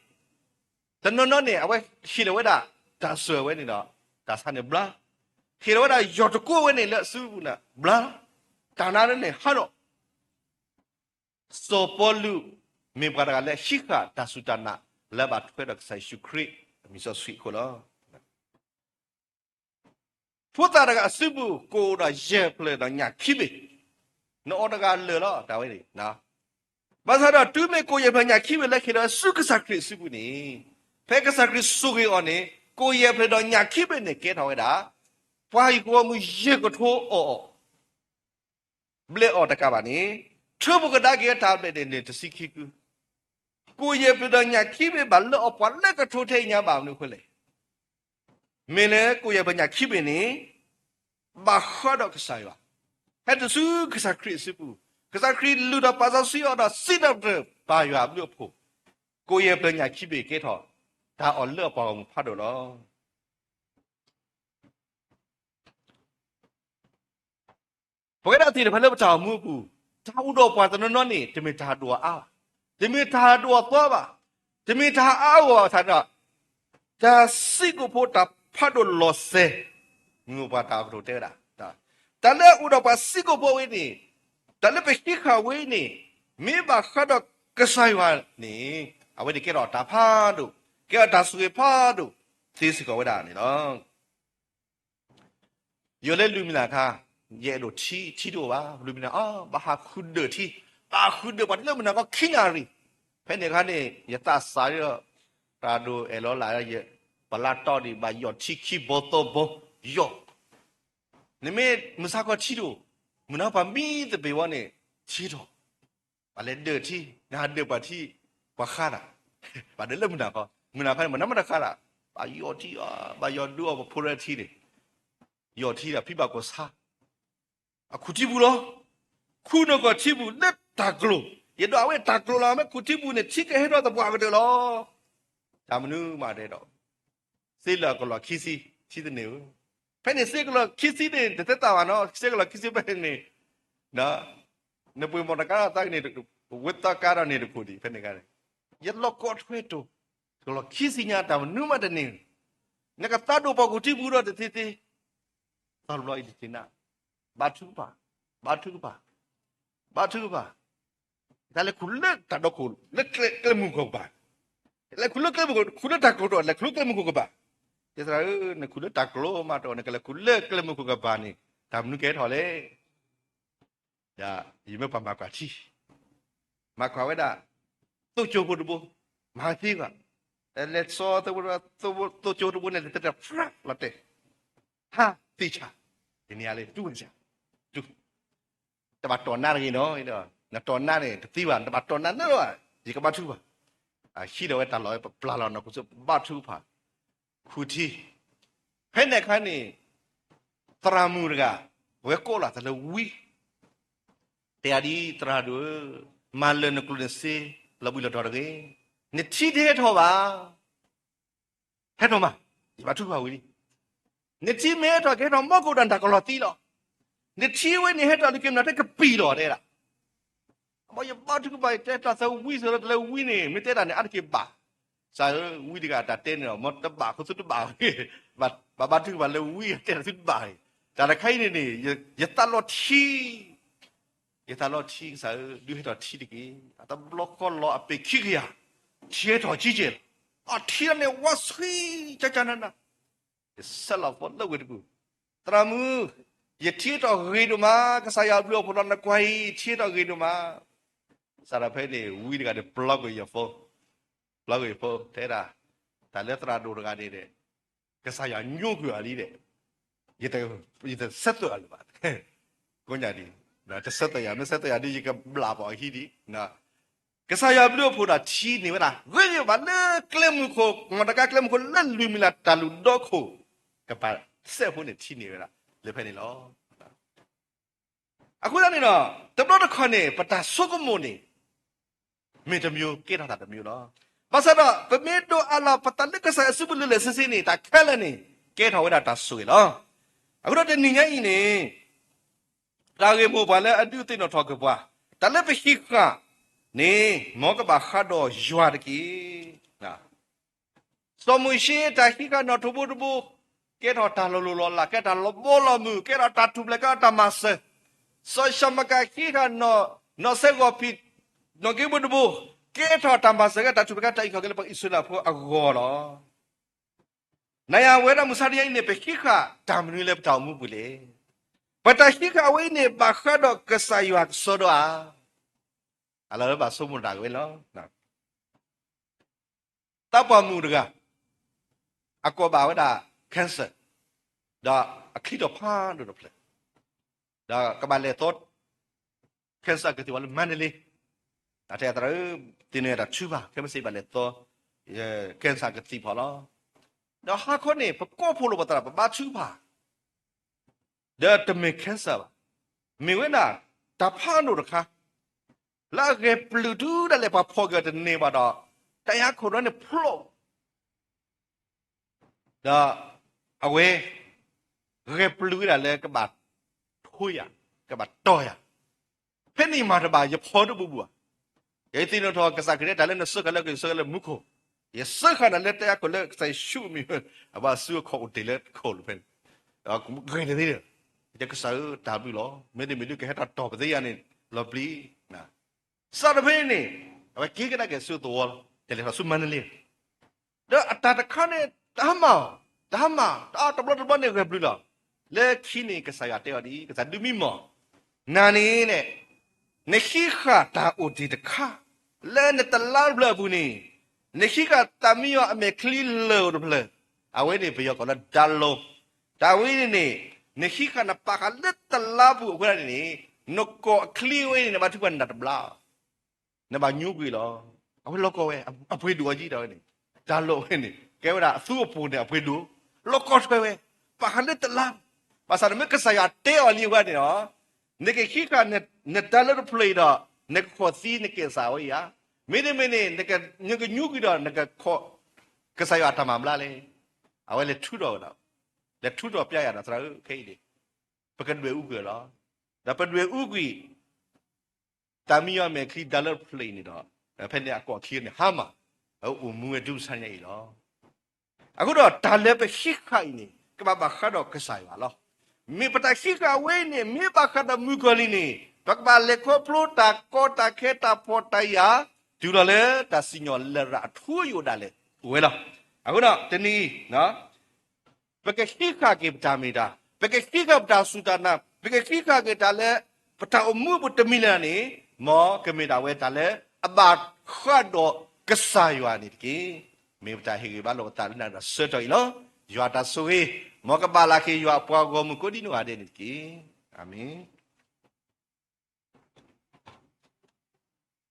တနီၤနီၤန့ၣ် အဝဲဟ့ၣ်လီၤဝဲဒၣ် တၢ်စှၢၤဝဲန့ၣ်ဒီး တၢ်ဆါန့ၣ်ဘျါ, ဟ့ၣ်လီၤဝဲဒၣ်ယီၢ်တကိးဝဲန့ၣ်လၢအစုပူၤန့ၣ် ဘျါလီၤ, တၢ်နါန့ၣ်ဟးထီၣ် စီၤပီလူး မ့ၢ်ပှၤတဂၤလၢဟံးဃာ်တၢ်စူၢ်တၢ်နာ် လၢအဘၣ်ထွဲဒီးကစၢ်ယ့ၣ်ၡူးခရံာ်အမံၤစီဆှံအဃိလီၤ. ဖိသၣ်တဂၤအစုပူၤ ကအိၣ်ဒီးယဲၢ်ဖျၢၣ်ဒီးညၣ်ခံဘ့ၣ်, နအီၤတဂၤလၢာ်လီၤ တၢ်ဝဲန့ၣ်, ဘၣ်ဆၣ်ဒီးတုၤမ့ၢ်ကိၣ်ယဲၢ်ဖျၢၣ်ညၣ်ခံဘ့ၣ်လၢဟ့ၣ်လီၤဆူကစၢ်ခရံာ်အစုပူၤန့ၣ်, ဖဲကစၢ်ခရံာ်ဆိၣ်ဂ့ၤအီၤန့ၣ် ကိၣ်ယဲၢ်ဖျၢၣ်ဒီးညၣ်ခံဘ့ၣ်န့ၣ်ကဲထီၣ်ဝဲဒၣ် ပှၤဟံၣ်ဖိဃီဖိမုၣ်ယဲၢ်ကထိအီၣ်အီၤ ဘျဲးအီၤတကးဘၣ်န့ၣ်, ထၢဖှိၣ်ကဒါက့ၤအတၢ်ဘျဲးန့ၣ်န့ၣ် တဆံခံကု, ကိၣ်ယဲၢ်ဖျၢၣ်ဒီးညၣ်ခံဘ့ၣ်ဘၣ်လၢအီၤပှၤလၢကထိထဲအံၤညါဘၣ်မနုၤအဃိလဲၣ်. မ့ၢ်လၢကိၣ်ယဲၢ်ဖျၢၣ်ညၣ်ခံဘ့ၣ်န့ၣ် ဘၣ်ဃးဒီးကစၢ်ယွၤ, ဟဲတုၤဆူကစၢ်ခရံာ်အစုပူၤ, ကစၢ်ခရံာ်လုၢ်ထီၣ်ပာ်စီဆှံအီၤဒီးစံးထီၣ်ပတြၢၤဘၣ်ယွၤအဘျုးအဖှိၣ်, ကိၣ်ယဲၢ်ဖျၢၣ်ညၣ်ခံဘ့ၣ်ကဲထီၣ် တၢ်အီၣ်လၢအပှၤဂီၢ်မုၢ်ဖးဒိၣ်လီၤ. ပဝဲဒၣ်သ့ၣ်တဖၣ်လၢပတၢ်အိၣ်မူအပူၤ, တၢ်အိၣ်ဒီးပှၤတနီၤနီၤန့ၣ် တမ့ၢ်တၢ်ဒိၣ်အါအါဘၣ်, တမ့ၢ်တၢ်ဒိၣ်အသီဘၣ်, တမ့ၢ်တၢ်အါအါဂီၢ်ဂီၢ်ဘၣ်ဆၣ်ဒီး တၢ်စံးကိာ်ဖိတၢ်ဖးဒိၣ်လီၤစဲၤ, မုၢ်ပှၤတၢ်အကတိၤတဲဝဲဒၣ်, တၢ်လၢအအိၣ်ဒီးပှၤစံးကိာ်ဖိဝဲန့ၣ်, တၢ်လၢပဟံးဃာ်ဝဲန့ၣ်, မ့ၢ်ဘၣ်ဃးဒီးကစၢ်ယွၤန့ၣ်, အဝဲန့ၣ်ကဲထီၣ်တၢ်ဖးဒိၣ်, ကဲထီၣ်တၢ်ဆိၣ်ဂ့ၤဖးဒိၣ်သ့စ့ၢ်ကီးဝဲဒၣ်န့ၣ်လီၤ. ယိၤလၢလူၤမံၤနၤအခါ, ယအဲၣ်ဒိးထံ, ထံတအိၣ်ဘၣ်, လူၤမံၤနၤ အ ဘၣ်ဟးဃုဒၢးထံ, ဘၣ်ဃုဒၢးပှၤတလၢမုၢ်နၤခီခံနၣ်ရံၣ်, ဖဲန့ၣ်အခါန့ၣ် ယသးစၢ်ဒီး တၢ်ဒိးအဲၣ်လီၤလၢ်, ပလါတီၢ်ဒံး ဘၣ်ယီၢ်ထံခံဘီသၢဘီ, ယီၢ်, နမ့ၢ်မုၢ်ဆါခီထံတအိၣ်, မုၢ်နၤပှၤမံသပ့ၤဝဲန့ၣ်, ထံထီၣ်, ပှၤလဲၤဒၢးထံ, နဟးဒၢးပှၤထံ, ပှၤဃါတၢ်, ဘၣ်ဒၢးလၢမုၢ်နၤခီ, မုၢ်နၤခီန့ၣ် မနၤမတဃါတၢ်, ဘၣ်ယီၢ်ထံအီၤ, ဘၣ်ယီၢ်ဒုးအီၤ ပဖိလၢထံန့ၣ်, ယီၢ်ထံဒီးဖံဘၣ်ကီၢ်ဆါ, အခူၣ်ထံပူၤလီၤ, ခူၣ်နကီၢ်ထံပူၤလၢတၢ်ကျိၤ, ယဒိးအဝဲတၢ်ကျိၤလီၤ, မ့ၢ်ခူၣ်ထံပူၤန့ၣ် ထံကဟဲထီၣ်သပှၢ်ကတၢၢ်လီၤ. တၢ်မနုၤမးတဲဒီး, စ့လၢာ်ကလီၢ်ခံဆံ, ထံတန့ၢ်ဧၢ, ဖဲန့ၣ်စ့ကလီၢ်ခံဆံန့ၣ် တသဲသးဘၣ်နီၤ, စ့ကလီၢ်ခံဆံဖဲန့ၣ်, နပှ့ၤမီၢ်တကါဒီးသးကန့ၣ်, ဝဲသီကါဒီးန့ၣ်တခိၣ်ဒံး ဖဲန့ၣ်ခါန့ၣ်, ယလီၢ်ကီထွဲတိၤ, ကလီၢ်ခံဆံညါ တၢ်မနုၤမးတန့ၢ်, နကသးဒိၣ်ပှၤခူၣ်ထံပူၤဒီးတသ့သ့, သီတဘျီအံၤတသ့နၤ, ဘါထုကဖၣ်, ဘါထုကဖၣ်, ဘါထုကဖၣ်, တၢ်လဲၤခူၣ်လၢတၢ်ဒီခိၣ်လၢကျဲမုၢ်ကီၢ်ကပၤ, လဲၤခူၣ်လၢကျဲမုၢ်ကီၢ်, ခူၣ်လၢတၢ်ကျိၤတအိၣ်, လဲၤခူၣ်လၢကျဲမုၢ်ကီၢ်ကပၤ, ယသရၣ်ဧၢ, နခူၣ်လၢတၢ်ကျိၤမးတအိၣ်, နကလဲၤခူၣ်လၢကျဲမုၢ်ကီၢ်ကပၤန့ၣ် တၢ်မနုၤကဟဲထီၣ်လဲၣ်. ယမ့ၢ်ပှၤမၤကွၢ်ထံ, မၤကွၢ်ဝဲဒၣ် သိကၠိဖိတဘိ, မၤသ့ကွၢ်, လဲၤစီ သိကၠိတဘိန့ၣ် တတဲဖျါလီၤတဲာ်, ဟးသ့ၣ်ဆၣ်, ယန့ၢ်ယၤလၢတူၢ်ဝဲဆၣ်, တဘၣ်တီၢ်နါတဂ့ၤနီၤ, နတီၢ်နါန့ၣ် တသ့ဘၣ်, နတဘၣ်တီၢ်နါနၢဘၣ်, ယကဘါထုကဖၣ်, ဟံးဒီးဝဲတၢ်လီၢ်ဝဲ ပပျၢ်လီၤနီၢ်ခိစ့ၢ် ဘါထုကဖၣ်, ခူၣ်ထံ, ဖဲန့ၣ်အခါန့ၣ် သရၣ်မုၣ်တဂၤ ဝဲကိးလီၤသးလၢဝံ, တဲအဒံး သရၣ်ဒိၣ်ဧၢ, မၤလၢာ်နကျိၣ်နစ့ လီၤဘှံးလီၤတီၤတဂ့ၤ, နထံတဟဲထီၣ်ဘၣ်, ဟဲထီၣ်မး, ယဘါထုကဖၣ်ဝံၤလံ, နထံမ့ၢ်ဟဲထီၣ် ကဟဲထီၣ်မီၢ်ကအိၣ်ဒီးနတၢ်ကလီၤသံလီၤ, နထံဝဲန့ၣ်ဟဲထီၣ်လၢက့ၤမနုၤတဲကပံာ်လီၤတဲဒၣ် အဘီယဘါထုကဖၣ် ယတဲတၢ်သးဝံစိၤလၢတလဲၤဝံန့ၣ် မ့ၢ်တဲတၢ်န့ၣ် အါတက့ၢ်ဘၣ်. ကစၢ်ဧၢ, ဝံတဂၤတၢ်တဲန့ၣ်ဒီး မ်တဘၣ်ဃိသုတဘၣ်, ဘၣ်ဘါထုကဖၣ်လၢဝံတဲတၢ်သုတဘၣ်န့ၣ်, တၢ်တခါအံၤန့ၣ်န့ၣ် ယသးလီထံ, ယသးလီထံ ကစၢ်ဧၢ, ဒုးဟဲထီၣ်ထံတက့ၢ်. အတဘျီဃီလီၤအပ့ၤခံကယၤ, ထံဟဲထီၣ်ကံကဲလီၤ. အထံန့ၣ်ဝါဆှံ ကကနန ယဆဲးလီၤဖိလၢဝ့ၢ်တကူၣ်, သရၣ်မုၣ်, ယထံဟဲထီၣ်ဂ့ၤဒိၣ်မး, ကစၢ်ယွၤအဘျုးအဖှိၣ်လီၤ နကွၢ်အံၤ ထံဟဲထီၣ်ဂ့ၤဒိၣ်မး. စးထီၣ်ဖဲန့ၣ် ဝံတဂၤန့ၣ် ပျီကွံာ်ယဖိ, ပျီကွံာ်ယဖိ တဲဒၣ်, တၢ်လၢသရၣ်ဒိၣ်တဂၤန့ၣ်ဒီး ကစၢ်ယွၤညိကွံာ်အီၤလံဒီး ယတဆၢသွဲၣ်အီၤလၢၤဘၣ်. ကိးညါဒ် တဆၢသွဲၣ်ယၤ မ့ၢ်ဆၢသွဲၣ်ယၤဒ် ယကဘျးပှၤအဟံၣ်ဒံး ကစၢ်ယွၤဘျုးအဖှိၣ်ဒီးထံန့ၢ်ဝဲဒၣ် ဂ့ၤဂ့ၤဘၣ်လၢကျဲမုၢ်ခိၣ် မတၤတဂၤကျဲမုၢ်ခိၣ်လၢလွံၢ်မံၤလၢ်တၢ်လုၢ်ဒီခိၣ် ကပာ်စဲးဖိန့ၣ် ထံန့ၢ်ဝဲဒၣ်လၢဖဲန့ၣ်လီၤ. အဃိသတးန့ၣ်ဒီး တဘျီတခီၣ်န့ၣ် ပတၢ်ဆိကမိၣ်န့ၣ် မ့ၢ်တမျိုး ကဲထီၣ်တၢ်တမျိုးလီၤ. ဘၣ်ဆၣ်ဒီး ပမ့ၢ်ဒိးအးလီၤ ပသးလၢကစၢ်ယွၤစုပူၤလၢာ်လၢာ်ဆ့ဆ့န့ၣ် တၢ်ခဲလၢာ်န့ၣ် ကဲထီၣ်ဝဲဒၣ်တၢ်ဆိၣ်ဂ့ၤလီၤ. အဃိဒီးတနံၤညါအံၤန့ၣ် တၢ်ဂ့ၢ်မိၢ်ပှၢ်လၢအဒုးသ့ၣ်နီၣ်ထီၣ်က့ၤပှၤ တၢ်လၢပဟံးဃာ်န့ၣ် မ်ကဘၣ်ဃးဒီးယွၤတက့ၢ်. စီၤမိၤၡ့တၢ်ဟံးဃာ်နီၣ်ထိးဘိတဘိ ကဲထီၣ်တၢ်လီၤလိၢ်လီၤလး ကဲထီၣ်တၢ်လီၤဘီလီၤမုၢ် ကဲထီၣ်တၢ်ထူၣ်ဖျဲး ကဲထီၣ်တၢ်မၤစၢၤ, စီၤၡမကၤဟံးဃာ် နီၣ်စဲးဂီၤဖံး နီၣ်က့ဘိတဘိ ကဲထီၣ်တၢ်မၤစၢၤ ကဲတၢ်ထူၣ်ဖျဲး ကဲတၢ်အုၣ်က့ၤခီၣ်က့ၤလၢပှၤအံၣ်စရ့လးဖိအဂီၢ်လီၤ. နၤယၤဝဲဒၣ်မုၢ်ဆါတနံၤအံၤန့ၣ် ပဟံးဃာ်တၢ်မနုၤလၢပတၢ်အိၣ်မူပူၤလဲၣ်. ပတၢ်ဟံးဃာ်အဝဲအံၤန့ၣ် ဘၣ်ဃးဒီးကစၢ်ယွၤကစီဒီဧါ. အလီၢ်လၢဘၣ်ဆိကမိၣ်တၢ်ကဝဲလီၤ. သးပှၢ်မုၣ်တဂၤ အကိးဘၣ်ဝဲဒၣ် cancer ဒီးအချံထီၣ်ဖးဒိၣ်တဖျၢၣ် ဒီးကဘၣ်လဲၤသီ cancer ကသံၣ်ဝဲလၢ Mandalay တၢ်တဲသရၣ်ဧၢ သ့ၣ်နီၣ်တၢ်ထုကဖၣ် ခဲမုၢ်ဆ့ၣ်ဘၣ်လဲၤသီ cancer ကသံၣ်ဖီၣ်လီၤ. ဒီးဟါခီန့ၣ် ပကိးဖှိၣ်လိာ်ပသရၣ် ပဘါထုကဖၣ် ဒီးတမ့ၢ် cancer ဘၣ်, မ့ၢ်ဝဲဒၣ် တၢ်ဖးဒိၣ်တခါ လၢအဂဲၤပျုၢ်တုၤဒၣ်လဲာ် ပှၤဖီၣ်က့ၤအီၤတန့ၢ်ဘၣ်ဒီး တၢ်အံၤဟးခိၣ်ဒီးန့ၣ်ဖျိး ဒီးအဝဲ ဂဲၤပျုၢ်ဝဲဒၣ်လၢကဘၣ်ထိယၤ, ကဘၣ်တီၢ်ယၤ, ဖဲန့ၣ်မၤတဘၣ် ယဖီၣ်တဘူၣ်ဘူၣ်ဧါ. ယသ့ၣ်နီၣ်ထီၣ်ကစၢ်ခရံာ်န့ၣ် တၢ်လၢနစၢဃာ်လၢကစၢဃာ်လၢမူခိၣ်, ယစၢဃာ်နၤလၢတၢ်အံၤဟးခိၣ်လၢကစၢ်ယ့ၣ်ၡူးအမံၤ, အဘၣ်ဆူအခီၣ်အိၣ်တ့ၢ်လၢခီၣ်လိာ်ဖဲန့ၣ်, ဂ့ၤတသ့ဒီး, ယကစၢ်ဧၢ တၢ်ဘျုးလီၤ, မ့တမ့ၢ်ဒုးကဟဲတၢ်တီၢ်ပသ့ယၤန့ၣ် လီၤပျံၤ စးထီၣ်ဖဲန့ၣ်န့ၣ် အဝဲက့ၤကဒါက့ၤဆူသဝီလီၤ, တလဲၤထီၣ်ဆူမါနလ့လီၤ. ဒီးအတၢ်တခါန့ၣ် တဟါမၢ်, တဟါမၢ် တၢ်တဘျီတဘျီန့ၣ်ဂဲၤပျုၢ်လီၤ. လၢခံန့ၣ် ကစၢ်ယွၤတဲအီၤဒ်အံၤ, ကစၢ်ဒုးမံမီၢ်, နၤန့ၣ်, နဟံးဃာ်တၢ်အိၣ်တ့ၢ်တခါ လၢနတလါတဖျၢၣ်အပူၤန့ၣ်, နဟံးဃာ်တၢ်မံယီၤအမဲာ်ချံလၢာ်အိၣ်တဖျၢၣ်, အဝဲန့ၣ်ပယီၤကိးလၢ download, တၢ်ဝဲန့ၣ်န့ၣ်, နဟံးဃာ်နပာ်ဃာ်လၢတလါပူၤအဃိန့ၣ်န့ၣ်, နကိာ်အချံဝဲန့ၣ် နဘါထုကဖၣ်န့ၣ် နတဘျါ နဘၣ်ညိကွံာ်လီၤ. အဝဲလီၤကီဝဲ, အပှ့ၤဒိၣ်အီၤကံတၢ်ဝဲန့ၣ်, တၢ်လီၢ်ဝဲန့ၣ် ကဲဝဲဒၣ်အသူအပူၤန့ၣ် အပှ့ၤဒိၣ်, လီၤကီထွဲဝဲ, ပာ်ဃာ်လၢတလါ, ဘၣ်ဆၣ်န့ၣ်မ့ၢ်ကစၢ်ယွၤတဲအီၤလံဝဲန့ၣ်လီၤ, နကဟံးဃာ်နတၢ်လၢတဖျၢၣ်အံၤဒီး နကခိးသံနကဲးစးဝဲဧါ, မ့တမ့ၢ်န့ၣ် နကညိကညိကွံာ်ဒီး နကခိး, ကစၢ်ယွၤအတၢ်မၤဘျါလဲၣ်. အဝဲလဲၤထုးထီၣ်ဝဲဒၣ်, လဲၤထုးထီၣ်ပျဲယၤဒီး သရၣ်ဧၢ ခဲအံၤန့ၣ် ပကဒွဲၣ်အူကွံာ်လီၤ. ဒီးပဒွဲၣ်အူကွံာ် တၢ်မံယီၤအမဲာ်ချံတၢ်လၢတဖျၢၣ်အံၤန့ၣ်ဒီး, ဖဲန့ၣ်အကိာ်အချံန့ၣ်ဟါမၢ်, အအိၣ်မူဝဲတုၤမုၢ်ဆါတနံၤအံၤလီၤ. အဃိဒီးတၢ်လၢပဟံးဃာ်အံၤန့ၣ် ကဘၣ်ဘၣ်ဃးဒီးကစၢ်ယွၤလီၤ. မ့ၢ်ပတၢ်ဟံးဃာ်ဝဲအံၤန့ၣ် မ့ၢ်ဘၣ်ဃးဒီးမုၣ်ကီၤလံၤန့ၣ် ပကဘၣ်လဲၤခီဖျိတၢ်ကီတၢ်ခဲတၢ်ဖှီၣ်တၢ်ယာ် တုၤလီၤလၢတၢ်စံၣ်ညီၣ်လရာ်အထူအယိာ်ဒၣ်လဲာ်အိၣ်ဝဲလီၤ. အဃိဒီးတနံၤအံၤ ပကဟံးဃာ်က့ၤပတၢ်မ့ၢ်တၢ်, ပကဟံးဃာ်ပတၢ်စူၢ်တၢ်နာ်, ပကဟံးဃာ်က့ၤတၢ်လၢ ပတၢ်အိၣ်မူအပူၤတမံၤလၢ်န့ၣ်, မ်ကမ့ၢ်ဒၣ်ဝဲတၢ်လၢအဘၣ်ဃးဒီးကစၢ်ယွၤန့ၣ်တက့ၢ်. မ့ၢ်ပတၢ်ဟ့ၣ်ဂံၢ်ဘါလိာ်ပသးလၢနၤဒီးဆၢကတီၢ်အံၤလီၤ. ယွၤတၢ်ဆိၣ်ဂ့ၤ, မ်ကဘၣ်လၢ်က့ၤယွၤအပှၤဂီၢ်မုၢ်ကိးဒံနီၢ်ဂၤဒဲးန့ၣ်တက့ၢ်. အၤမ့ၣ်.